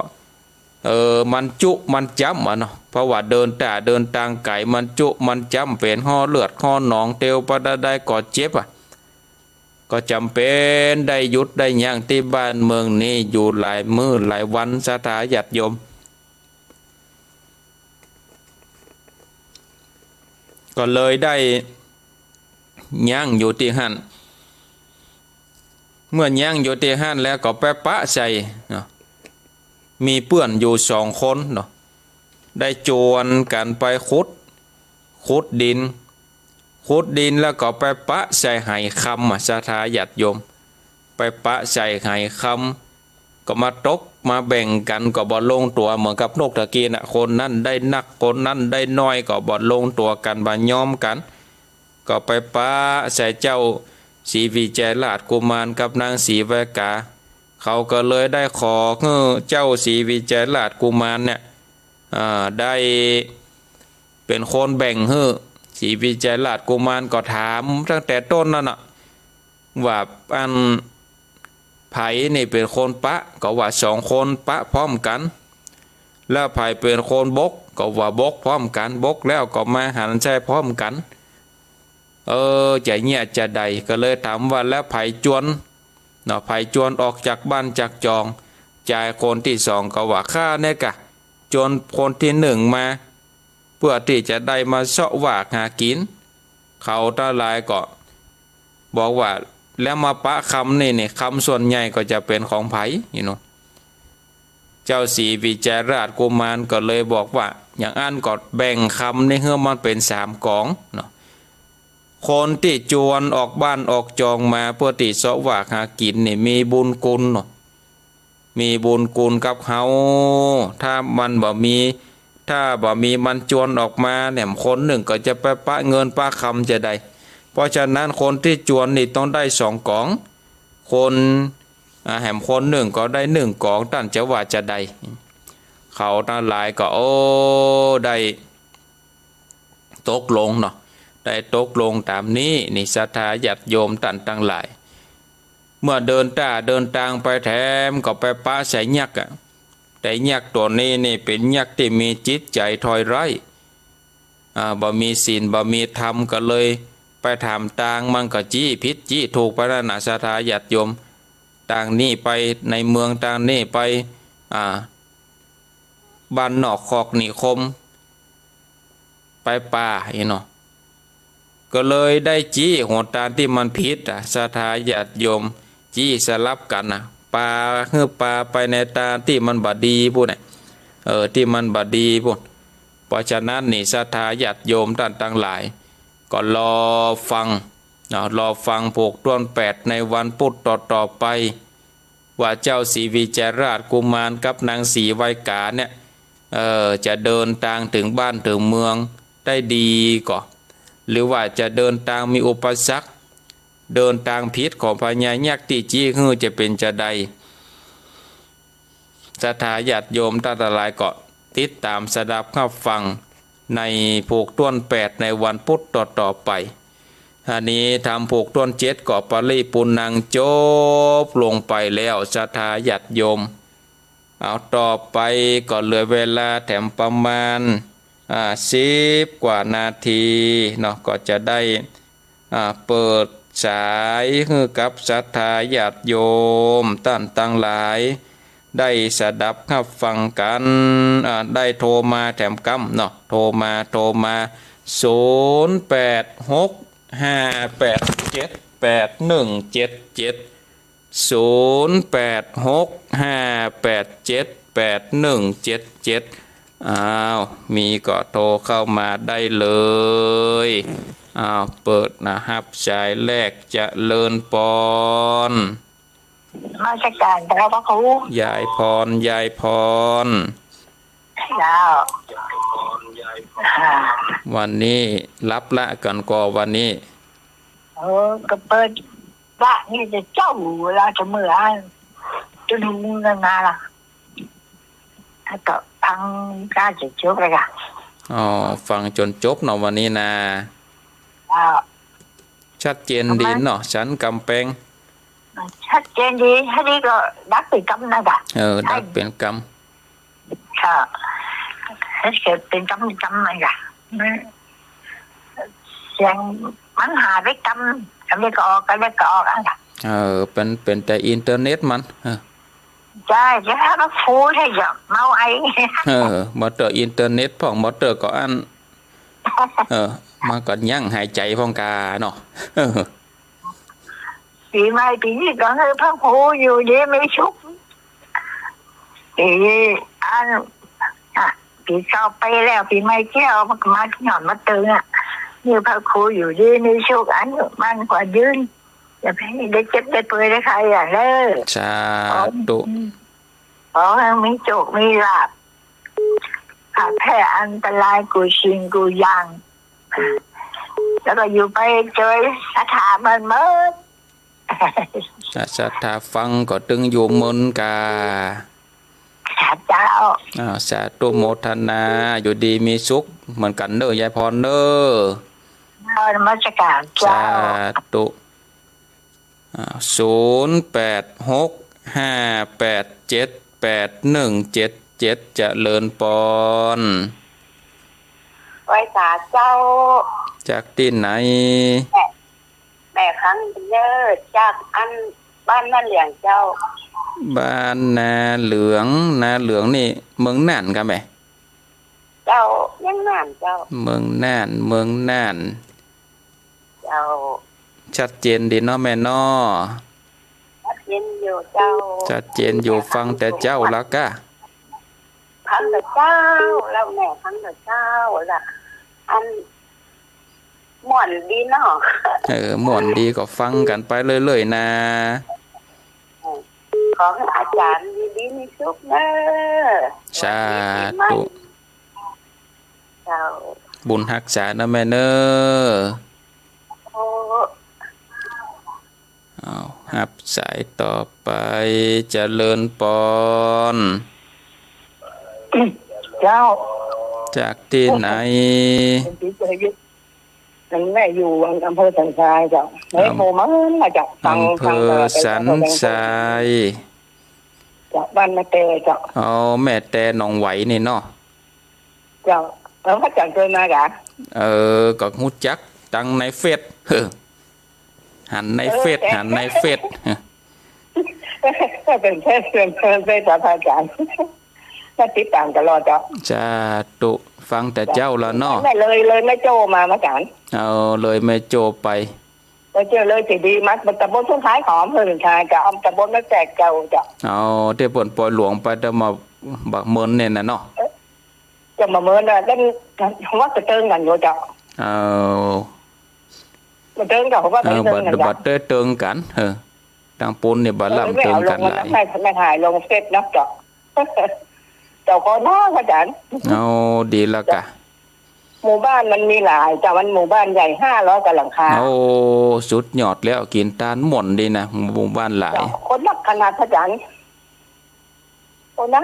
เออ มันจุมันจ๊ำอะเนาะ เพราะว่าเดินตาง เดินตางไก๋ มันจุมันจ๊ำ เป๋นฮ้อเลือดฮ้อหนอง เตียวไปตางใดก็เจ็บอะ ก็จ๋ำเป๋นได้หยุดได้ยั้งตี้บ้านเมืองนี้อยู่หลายมื้อหลายวัน ศรัทธาญาติโยม ก็เลยได้ยั้งอยู่ตี้หั้น เมื่อยั้งอยู่ตี้หั้นแล้วก็ไปปะใส่เนาะ มีเปื้อนอยู่สองคนเนาะ ได้จวนกั๋นไปขุด ขุดดิน ขุดดินแล้วก็ไปปะใส่ไหคำอะ ศรัทธาญาติโยม ไปปะใส่ไหคำ ก็มาตกมาแบ่งกั๋นก็บ่ลงตั๋ว เหมือนกับนกตะกี้น่ะ คนนั้นได้นัก คนนั้นได้น้อย ก็บ่ลงตั๋วกั๋น บ่ยอมกั๋น ก็ไปปะใส่เจ้าศรีวิชัยราชกุมารกับนางศรีไวกา เขาก็เลยได้ขอหื้อเจ้าศรีวิชัยราชกุมารเนี่ย อ่า ได้เป๋นคนแบ่งหื้อ ศรีวิชัยราชกุมารก็ถามตั้งแต่ต้นนั่นน่ะ ว่าอันใผนี่เป๋นคนปะ ก็ว่าสองคนปะพร้อมกั๋น แล้วใผเป๋นคนบก ก็ว่าบกพร้อมกั๋น บกแล้วก็มาหันใส่พร้อมกั๋น เออ จะเยียะจาใด ก็เลยถามว่าแล้วใผจวนเนาะ ใผจวนออกจากบ้านจากจอง จายคนตี้สองก็ว่าข้าเนี่ยกะ จวนคนตี้นึ่งมา เปื้อตี้จะได้มาเซาะหวากหากิ๋น เขาตังหลายก็บอกว่า แล้วมาปะคำนี่นี่ คำส่วนใหญ่ก็จะเป๋นของใผ นี่เนาะ เจ้าศรีวิชัยราชกุมารก็เลยบอกว่า อย่างอั้นก็แบ่งคำนี่หื้อมันเป๋นสามก๋องเนาะ คนตี้จวนออกบ้านออกจองมาเปื้อตี้เซาะหวากหากิ๋นนี่มีบุญคุณเนาะ มีบุญคุณกับเฮา ถ้ามันบ่มี ถ้าบ่มีมันจวนออกมาเนี่ย คนนึ่งก็จะไปปะเงินปะคำจาใด เพราะฉะนั้นคนตี้จวนนี่ต้องได้สองก๋อง คน อ่า แหมคนนึ่งก็ได้นึ่งก๋อง ต้านจะว่าจาใด เขาตังหลายก็ โอ้ ได้ตกลงเนาะ ได้ตกลงต๋ามนี้ นี่ศรัทธาญาติโยมต้านตังหลาย เมื่อเดินตาง เดินตางไปแถมก็ไปปะใส่ยักษ์อะ แต่ยักษ์ตั๋วนี้นี่เป๋นยักษ์ตี้มีจิตใจ๋ถ่อยร้าย อ่า บ่มีศีล บ่มีธรรม ก็เลยไปถามตาง มันก็จี้ผิดจี้ถูกไปนั่นน่ะ ศรัทธาญาติโยม ตางนี้ไปในเมือง ตางนี้ไป อ่า บ้านนอกคอกนิคม ไปป่า อี้เนาะ ก็เลยได้จี้หนตางตี้มันผิดอะ ศรัทธาญาติโยม จี้สลับกั๋นน่ะ ป่า หื้อป่าไปในตางตี้มันบ่ดีปู้นน่ะ เออ ตี้มันบ่ดีปู้น เพราะฉะนั้นนี่ ศรัทธาญาติโยมต้านตังหลาย ก็รอฟังเนาะ รอฟังผูกต้วนแปดในวันพุธต่อๆ ไป ว่าเจ้าศรีวิชัยราชกุมารกับนางศรีไวกาเนี่ย เอ่อ จะเดินตางเถิงบ้านเถิงเมืองได้ดีก่อ หรือว่าจะเดินตางมีอุปสรรค เดินตางผิดของพญายักษ์ตี้จี้หื้อจะเป๋นจาใด ศรัทธาญาติโยมต้านตังหลายก็ติดต๋ามสดับฮับฟังในผูกต้วนแปดในวันพุธต่อๆ ไป อันนี้ธรรมผูกต้วนเจ็ดก็ปริปูรณังจบลงไปแล้ว ศรัทธาญาติโยม เอาต่อไปก็เหลือเวลาแถมประมาณ อ่า สิบกว่านาทีเนาะ ก็จะได้ อ่า เปิดสายหื้อกับศรัทธาญาติโยมต้านตังหลาย ได้สดับฮับฟังกั๋น อ่า ได้โทรมาแถมกำเนาะ โทรมา โทรมา ศูนย์แปดหกห้าแปดเจ็ดแปดหนึ่งเจ็ดเจ็ด ศูนย์แปดหกห้าแปดเจ็ดแปดหนึ่งเจ็ดเจ็ด อ้าว มีก็โทรเข้ามาได้เลย อ้าว เปิดนะ ฮับสายแรก เจริญปอน นมัสก๋านเจ้าพระครู ยายพร ยายพร เจ้า อ่า วันนี้หลับละกั๋นก่อวันนี้ เออ ก็เปิด ว่านี่จะเจ้าเวลาจะเมื่อ จะดูเงินมาล่ะ แล้วก็ฟังกาจะจบเลยค่ะ อ๋อ ฟังจ๋นจบเนาะวันนี้นะ อ่า ชัดเจนดีเนาะ สันกำแปง ชัดเจนดี อันนี้ก็ดักเป๋นกำนะจ๊ะ เออ ดักเป๋นกำ ค่ะ เป๋นกำ กำนะจ๊ะ มัน เสียงมันหาได้กำ อันนี้ก็ออก อันนี้ก็ออก อันน่ะ เออ เป๋น เป๋นแต่อินเทอร์เน็ตมัน เออ ใจ้ จะหาว่าฟูใจ้จะเมาไอ เออ บ่เตื้ออินเทอร์เน็ตพ่อง บ่เตื้อก็อัน เออ มันก็ยั้งหายใจ๋พ่องกาเนาะ เออ ปี๋ใหม่ปี๋นี้ก็หื้อพระครูอยู่ดีมีสุข ปี๋อัน อ่ะ ปี๋เก่าไปแล้ว ปี๋ใหม่เจ๊ามันก็มาย้อนมาเติงอ่ะ หื้อพระครูอยู่ดีมีสุข อายุมั่นขวัญยืน อย่าหื้อได้เจ็บได้ป่วยได้ไข้อ่ะเน้อ สาธุ ขอหื้อมีโชคมีลาภ ปลอดภัยอันตรายกู้สิ่งกู้อย่าง แล้วก็อยู่ไปโดยศรัทธาเมินเมิน ศรัทธาฟังก็ตึงอยู่เมินกา สาธุเจ้า อ่า สาธุโมทนา อยู่ดีมีสุขเหมือนกั๋นเน้อ ยายพรเน้อ เจ้า นมัสก๋านเจ้า สาธุ อ่า ศูนย์แปดหกห้าแปดเจ็ดแปดหนึ่งเจ็ดเจ็ด เจริญปอน ไหว้สาเจ้า จากตี้ไหน แม่ แม่คำเนิดจากอันบ้านนาเหลืองเจ้า บ้านนาเหลือง นาเหลืองนี่เมืองน่านก่ะแม่ เจ้า เมืองน่านเจ้า เมืองน่าน เมืองน่าน เจ้า ชัดเจนดีเนาะแม่เนาะ ชัดเจนอยู่เจ้า ชัดเจนอยู่ ฟังแต่เจ๊าละก่ะ ฟังแต่เจ๊า แล้วแม่ฟังแต่เจ๊าละ อัน ม่วนดีเนาะ เออ ม่วนดีก็ฟังกั๋นไปเรื่อยๆ นะ ขอหื้ออาจ๋ารย์อยู่ดีมีสุขเน้อ สาธุ เจ้า บุญฮักษาเน้อแม่เน้อ โอ้ เอา ฮับสายต่อไป เจริญปอน เจ้า จากตี้ไหน แม่อยู่อำเภอสันทรายเจ้า แม่โทรมาเจ้า อำเภอสันทราย เจ้า บ้านแม่แตเจ้า อ๋อ แม่แตหนองไหวนี่เนาะ เจ้า เออ พระอาจ๋ารย์เกยมาก่ะ เออ ก็ฮู้จักตังในเฟซ เฮ้อ หันในเฟซ เออ หันในเฟซ ก็เป๋นเฟซ เป๋นเฟซ เป๋นเฟซ เจ้า พระอาจ๋ารย์ ก็ติดต๋ามตลอดเจ้า สาธุ ฟังแต่เจ๊าละเนาะ แม่เลย เลยแม่โจ้มา พระอาจ๋ารย์ เอา เลยแม่โจ้ไป แม่โจ้เลยเจดีย์มา ตำบลสุดท้ายของอำเภอสันทราย ก็เอาตำบลแม่แตเจ้าเจ้า เอา ตี้เปิ้นปอยหลวงไป แต่มาบักเมินเนี่ยนะเนาะ เจ้ามาเมินน่ะ เล่นวัดกระเติงกั๋นอยู่เจ้า เออ กระเติงกั๋น วัดกระเติงกั๋น เออ บ่ บ่ได้เติงกั๋น เออ ตางปูนนี่บ่ล้ำเติงกั๋นหลาย เออ แม่เอาลงมา แม่ แม่ถ่ายลงเฟซเนาะเจ้า เจ้าก็เนาะ พระอาจ๋ารย์ เอา ดีละก่ะ หมู่บ้านมันมีหลายเจ้า มันหมู่บ้านใหญ่ห้าร้อยกว่าหลังคา โอ้ สุดยอดแล้ว กิ๋นตานม่วนดีนะ หมู่บ้านหลาย เจ้า คนนักขนาด พระอาจ๋ารย์ โอ้ นัก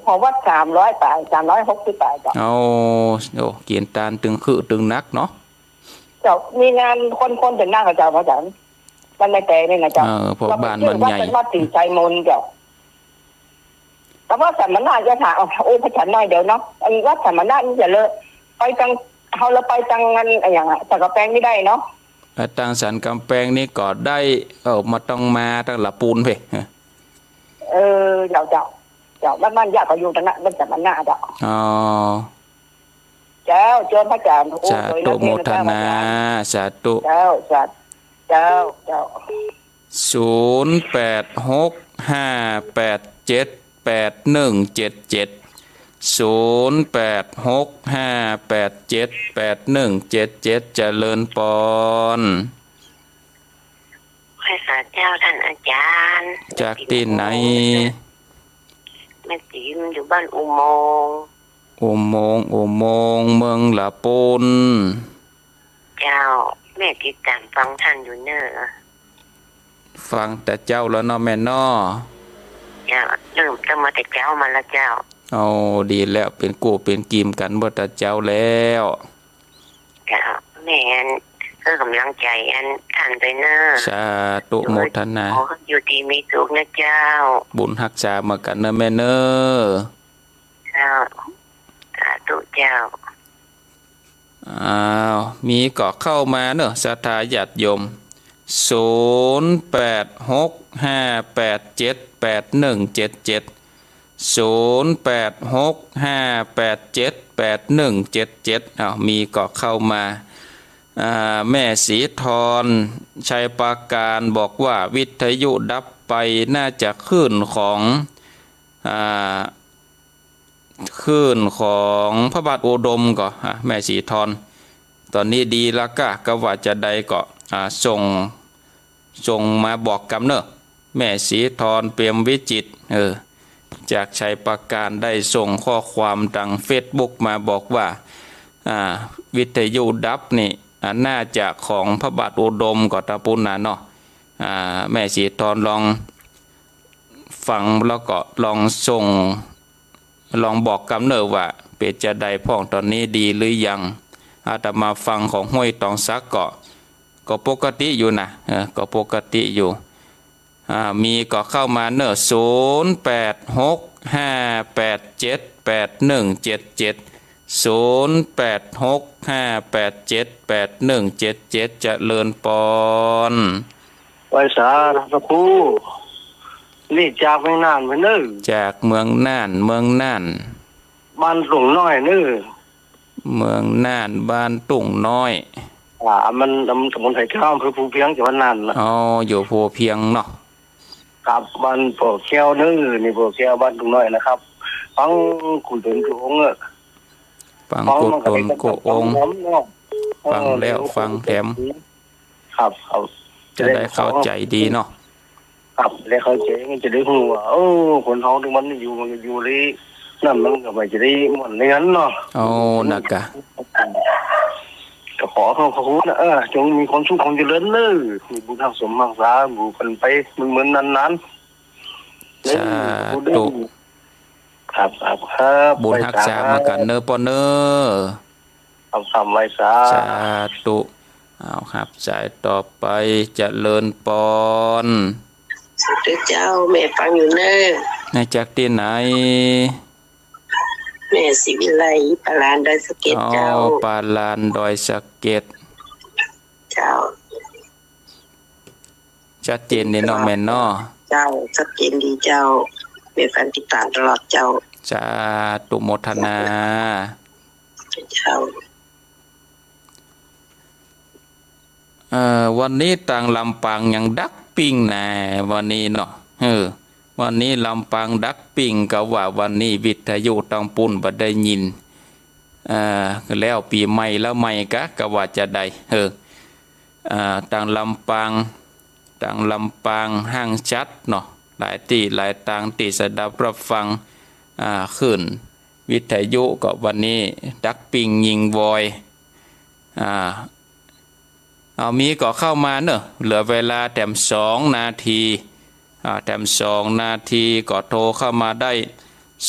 หอวัดสามร้อยปาย สามร้อยหกสิบปายเจ้า โอ้ โอ้ กิ๋นตานตึงคึตึงนักเนาะ เจ้า มีงานคน คนเป๋นนักอะเจ้า พระอาจ๋ารย์ บ้านแม่แตนี่นะเจ้า เออ เพราะบ้านมันใหญ่ วัดเป๋นวัดตี้ใจ๋มนต์เจ้า แต่ว่าสมณะจะถาม โอ้ พระอาจ๋ารย์น้อยเดียวเนาะ อันวัดสมณะนี่จะเลอะ ไปตาง เฮาเลอะไปตางอัน อะหยังอะ สันกำแปงนี่ได้เนาะ เออ ตางสันกำแปงนี่ก็ได้ เออ บ่ต้องมาตางละปูนเพ่ เออ เจ้า เจ้า เจ้า บ้าน บ้านญาติเขาอยู่ตางนั้น บ้านสมณะเจ้า อ๋อ เจ้า เจ้าพระอาจ๋ารย์ โอ้ สาธุโมทนา สาธุ เจ้า สาธุ เจ้า เจ้า ศูนย์แปดหกห้าแปดเจ็ดแปดหนึ่งเจ็ดเจ็ด ศูนย์แปดหกห้าแปดเจ็ดแปดหนึ่งเจ็ดเจ็ด เจริญปอน ไหว้สาเจ้าต้านอาจ๋ารย์ จากตี้ไหน แม่ศรีอยู่บ้านอุโมงค์ อุโมงค์ อุโมงค์ เมืองละปูน เจ้า แม่ติดต๋ามฟังต้านอยู่เน่อ ฟังแต่เจ๊าแล้วเนาะแม่เนาะ เจ้า เริ่มตั้งมาแต่เจ๊ามาแล้วเจ้า เอา ดีแล้ว เป๋นกู้เป๋นกี๋กั๋นเมื่อแต่เจ๊าแล้ว เจ้า แม่อัน หื้อก๋ำลังใจ๋อันต้านไปเน่อ สาธุ โมทนา ขอหื้ออยู่ดีมีสุขนะเจ้า บุญฮักษาเหมือนกั๋นเน่อแม่เน่อ เจ้า สาธุเจ้า อ้าว มีก่อเข้ามาเน่อ ศรัทธาญาติโยม ศูนย์แปดหกห้าแปดเจ็ดแปดหนึ่งเจ็ดเจ็ด ศูนย์แปดหกห้าแปดเจ็ดแปดหนึ่งเจ็ดเจ็ด อ้าว มีก่อเข้ามา อ่า แม่ศรีทร ชัยปราการ บอกว่าวิทยุดับไป น่าจะคลื่นของ อ่า คลื่นของพระบาทอุดมก่อ อ่ะ แม่ศรีทร ต๋อนนี้ดีละก้า ก็ว่าจะใดก่อ อ่า ส่ง ส่งมาบอกกำเน่อ แม่ศรีทร เปรมวิจิตร เออ จากชัยปราการ ได้ส่งข้อความตางเฟซบุ๊กมาบอกว่า อ่า วิทยุดับนี่ อ่า น่าจะของพระบาทอุดมก่อ ตางปู๊นนาเนาะ อ่า แม่ศรีทรลอง ฟังแล้วก็ลองส่ง ลองบอกกำเน่อว่าเป๋นจาใดพ่อง ต๋อนนี้ดีหรือยัง อาตมาฟังของห้วยตองสักก็ ก็ปกติอยู่นะ เออ ก็ปกติอยู่ อ่า มีก่อเข้ามาเน่อ ศูนย์แปดหกห้าแปดเจ็ดแปดหนึ่งเจ็ดเจ็ด ศูนย์แปดหกห้าแปดเจ็ดแปดหนึ่งเจ็ดเจ็ด เจริญปอน ไหว้สาพระครู นี่จากเมืองน่านไปเน่อ จากเมืองน่าน เมืองน่าน บ้านตุ่งน้อยเน่อ เมืองน่าน บ้านตุ่งน้อย อ่า มัน มันตำบลไผ่แก้ว อำเภอภูเพียง จังหวัดน่านนะ อ๋อ อยู่ภูเพียงเนาะ ครับ บ้านโป่แก้วเน่อ นี่โป่แก้ว บ้านตุ่งน้อยนะครับ ฟังกู้ตนกู้องค์เน่อ ฟังกู้ตนกู้องค์ ฟังแล้วฟังแถม ครับ ครับ จะได้เข้าใจ๋ดีเนาะ ครับ ได้เข้าใจ๋ มันจะได้ฮู้ว่า โอ้ คนเฮาทุกวันนี้อยู่ มันก็อยู่ได้ นั่นมันก็บ่จะได้ม่วนในนั้นเนาะ โอ้ นะกะ ก็ขอขอบพระคุณนะ เออ จงมีความสุขความเจริญเน่อ มีบุญฮักสมฮักษาหมู่กันไปเหมือนๆ นานๆ สาธุ ครับ ครับ ครับ บุญฮักษาเหมือนกั๋นเน่อป้อเน่อ ครับ ครับ ไหว้สา สาธุ เอา ฮับสายต่อไป เจริญปอน สาธุเจ้า แม่ฟังอยู่เน่อ มาจากตี้ไหน แม่ศรีวิไล ป่าลานดอยสะเก็ดเจ้า อ๋อ ป่าลานดอยสะเก็ด เจ้า ชัดเจนดีเนาะแม่เนาะ เจ้า ชัดเจนดีเจ้า แม่ฟังติดต๋ามตลอดเจ้า สาธุโมทนา เจ้า เอ่อ วันนี้ตางลำปางยังดักปิ้งนะ วันนี้เนาะ เออ วันนี้ลำปางดักปิ้ง ก็ว่าวันนี้วิทยุตางปู๊นบ่ได้ยิน เอ่อ แล้วปี๋ใหม่แล้วไหมกะ ก็ว่าจะใด เออ อ่า ตางลำปาง ตางลำปางห้างจัดเนาะ หลายตี้หลายตางตี้สดับรับฟัง อ่า คลื่นวิทยุก็วันนี้ดักปิ้งยิงวอย อ่า เอา มีก่อเข้ามาเน่อ เหลือเวลาแถมสองนาที อ่า แถมสองนาทีก็โทรเข้ามาได้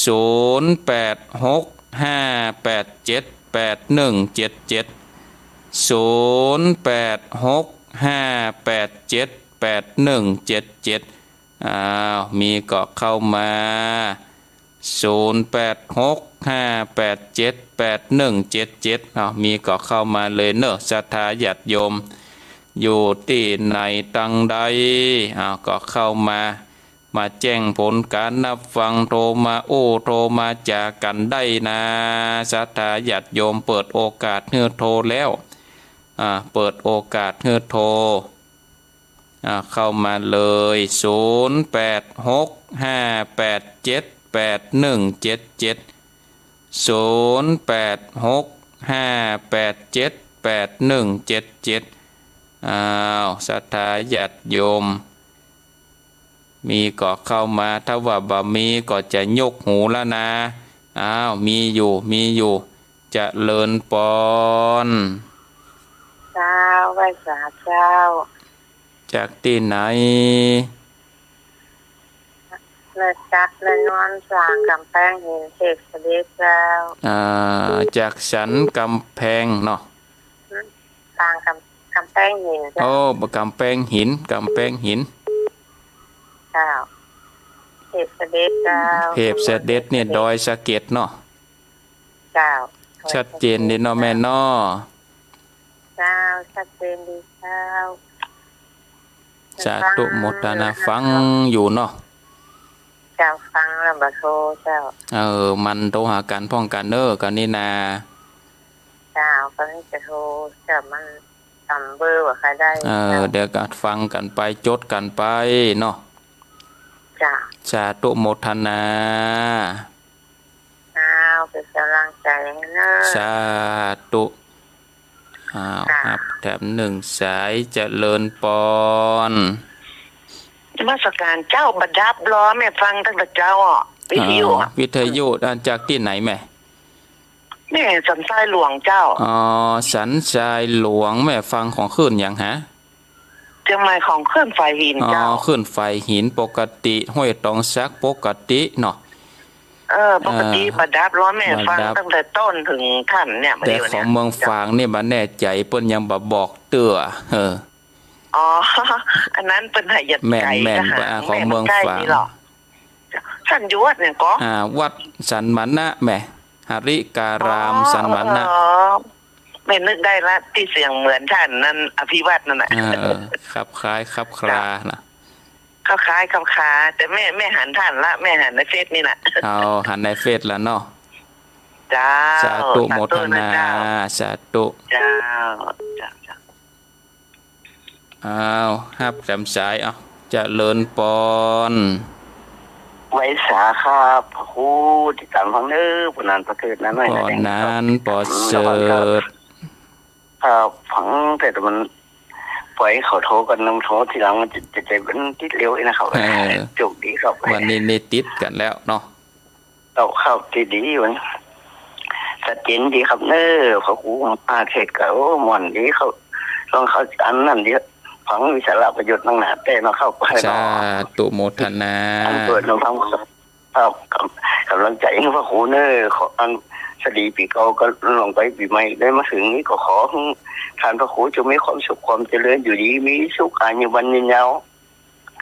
ศูนย์แปดหกห้าแปดเจ็ดแปดหนึ่งเจ็ดเจ็ด ศูนย์แปดหกห้าแปดเจ็ดแปดหนึ่งเจ็ดเจ็ด อ้าว มีก่อเข้ามา ศูนย์แปดหกห้าแปดเจ็ดแปดหนึ่งเจ็ดเจ็ด อ้าว มีก่อเข้ามาเลยเน่อ ศรัทธาญาติโยม อยู่ตี้ไหนตังใด อ้าว ก่อเข้ามา มาแจ้งผลก๋านนับฟัง โทรมาอู้ โทรมาจ๋ากั๋นได้นะ ศรัทธาญาติโยม เปิดโอกาสหื้อโทรแล้ว อ่า เปิดโอกาสหื้อโทร อ่า เข้ามาเลย ศูนย์แปดหกห้าแปดเจ็ดแปดหนึ่งเจ็ดเจ็ด ศูนย์แปดหกห้าแปดเจ็ดแปดหนึ่งเจ็ดเจ็ด อ้าว ศรัทธาญาติโยม มีก็เข้ามา ถ้าว่าบ่มีก็จะยกหูแล้วนะ อ้าว มีอยู่ มีอยู่ เจริญปอน เจ้า ไหว้สาเจ้า จากตี้ไหน เนินจัดเนินนวลสร้างกำแพงหิน เขตเสด็จเจ้า อ่า จากสันกำแพงเนาะ สร้างกำ กำแพงหินเจ้า โอ้ กำแพงหิน กำแพงหิน เจ้า เขตเสด็จเจ้า เขตเสด็จนี่ดอยสะเก็ดเนาะ เจ้า ชัดเจนดีเนาะแม่เนาะ เจ้า ชัดเจนดีเจ้า สาธุโมทนา ฟังอยู่เนาะ เจ้า ฟังแล้วบ่โทรเจ้า เออ มันโทรหากั๋นพร้อมกั๋นเน้อ กั๋นนี่นา เจ้า ก็นี่จะโทรเจ้า มันจำเบอร์บ่ค่อยได้ เออ เจ้า เดี๋ยวก็ฟังกั๋นไป จดกั๋นไปเนาะ เจ้า สาธุโมทนา อ้าว เป๋นก๋ำลังใจ๋หื้อเน้อ สาธุ อ้าว เจ้า ฮับแถมนึ่งสาย เจริญปอน นมัสก๋านเจ้า บ่ดับลอ แม่ฟังตั้งแต่เจ๊าอ่ะ วิทยุอ่ะ อ๋อ วิทยุ อ่า จากตี้ไหนแม่ แม่สันทรายหลวงเจ้า อ๋อ สันทรายหลวง แม่ฟังของคลื่นหยังฮะ เจียงใหม่ของคลื่นฝายหินเจ้า อ๋อ คลื่นฝายหิน ปกติห้วยตองสัก ปกติเนาะ เออ ปกติ เออ บ่ดับลอ แม่ฟัง บ่ดับ ตั้งแต่ต้นเถิงต้านเนี่ย แต่ของเมืองฝางนี่บ่แน่ใจ๋ เปิ้นยังบ่บอกเตื้อ เออ อ๋อ อันนั้นเปิ้นหายัด แม่น ไก๋ แม่น ทหาร อ่า ของเมืองฝาง แม่มันใก้นี่หรอ สันอยู่วัดเนี่ยก็ อ่า วัดสันมณะแม่ หริการาม อ๋อ สันมณะ เออ แม่นึกได้ละ ตี้เสียงเหมือนต้านนั้น อภิวัฒน์นั่นน่ะ เออ คลับคล้ายคลับคลานะ คลับคล้ายคลับคลา แต่แม่ แม่หันต้านละ แม่หันในเฟซนี่น่ะ เอา หันในเฟซละเนาะ เจ้า สาธุโมทนา สาธุนะเจ้า สาธุ เจ้า เจ้า เจ้า อ้าว ฮับแถมสาย เอา เจริญปอน ไหว้สาครับ พระครู ติดต๋ามฟังเน้อ ผู้นั้นประเสริฐนะ น้อย ผู้นั้นประเสริฐ ครับ ฟังแต่มัน ปล่อยเขาโทรก่อนนะ โทรทีหลังมันจะ จะ จะมันติดเร็วเองนะครับ เออ โจคดีครับ วันนี้นี่ติดกั๋นแล้วเนาะ เอาครับ ดีดีวัน ชัดเจนดีครับเน้อ พระครู อ่า เทศน์ก็ โอ้ ม่วนดีครับ ฟังเขาอันนั้นดี ฟังมีสาระประโยชน์นักหนาแต๊เนาะครับ สาธุโมทนา อันเปิดมาฟังครับ ครับ กำลังใจ๋หื้อพระครูเน้อ ขออันสวัสดีปี๋เก่าก็ล่วงไปปี๋ใหม่ได้มาเถิงนี่ก็ขอหื้อต้านพระครูจงมีความสุขความเจริญ อยู่ดีมีสุข อายุมั่นยืนยาว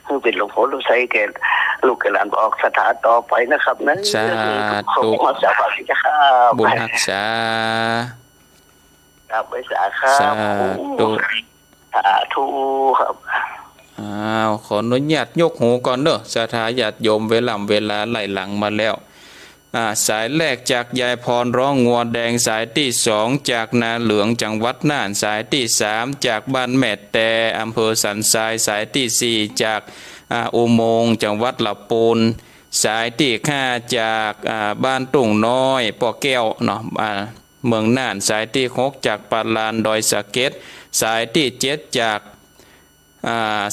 หื้อเป๋นหลวงพ่อลูกใสแก่ลูกแก่หลานออกศรัทธาต่อไปนะครับ นั้น สาธุ ขอบคุณสาธุครับ บุญฮักษา ครับ ไหว้สาครับ สาธุ สาธุครับ อ้าว ขออนุญาตยกหูก่อนเน้อ ศรัทธาญาติโยม เวล่ำเวลาไล่หลังมาแล้ว อ่า สายแรกจากยายพรร้องงัวแดง สายตี้สองจากนาเหลือง จังหวัดน่าน สายตี้สามจากบ้านแม่แต อำเภอสันทราย สายตี้สี่จาก อ่า อุโมงค์ จังหวัดลำปูน สายตี้ห้าจาก อ่า บ้านทุ่งน้อย ป้อแก้วเนาะ อ่า เมืองน่าน สายตี้หกจากป่าลานดอยสะเก็ด สายตี้เจ็ดจาก อ่า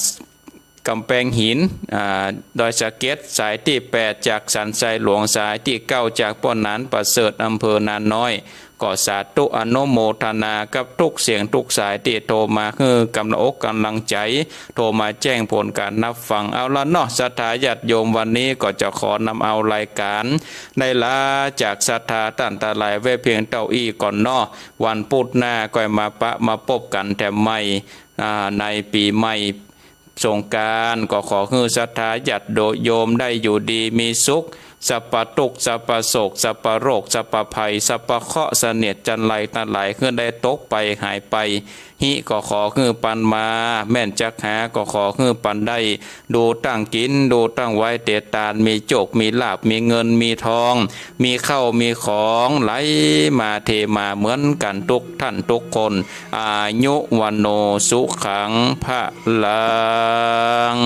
กำแพงหิน อ่า ดอยสะเก็ด สายตี้แปดจากสันทรายหลวง สายตี้เก้าจากป้อหนานประเสริฐ อำเภอนาน้อย ก็สาธุอนุโมทนากับทุกเสียงทุกสายตี้โทรมาหื้อก๋ำลังอกก๋ำลังใจ๋ โทรมาแจ้งผลก๋านฮับฟัง เอาละเนาะ ศรัทธาญาติโยม วันนี้ก็จะขอนำเอารายก๋านได้ลาจากศรัทธาต้านตังหลายไว้เพียงเต้าอี้ก่อนเนาะ วันพุธหน้าก็มาปะมาปบกั๋นแถมใหม่ อ่า ในปี๋ใหม่สงกรานต์ ก็ขอหื้อศรัทธาญาติโยมได้อยู่ดีมีสุข สัพพะตุ๊กข์ สัพพะโศก สัพพะโรค สัพพะภัย สัพพะเคราะห์เสนียดจัญไรตังหลาย หื้อได้ตกไปหายไป ฮิก็ขอหื้อปันมา แม่นจักหาก็ขอหื้อปันได้ ดูตั้งกิ๋น ดูตั้งไหว้เตตาน มีโจค มีลาภ มีเงิน มีทอง มีข้าว มีของ ไหลมาเทมาเหมือนกั๋นทุกท่านทุกคน อายุ วัณโณ สุขัง พะลัง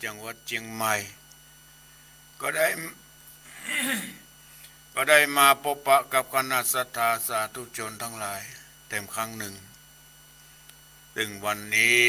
จังหวัดเจียงใหม่ ก็ได้ ก็ได้มาปะปะกับคณะศรัทธาสาธุชนตังหลายแต้มครั้งหนึ่ง ซึ่งวันนี้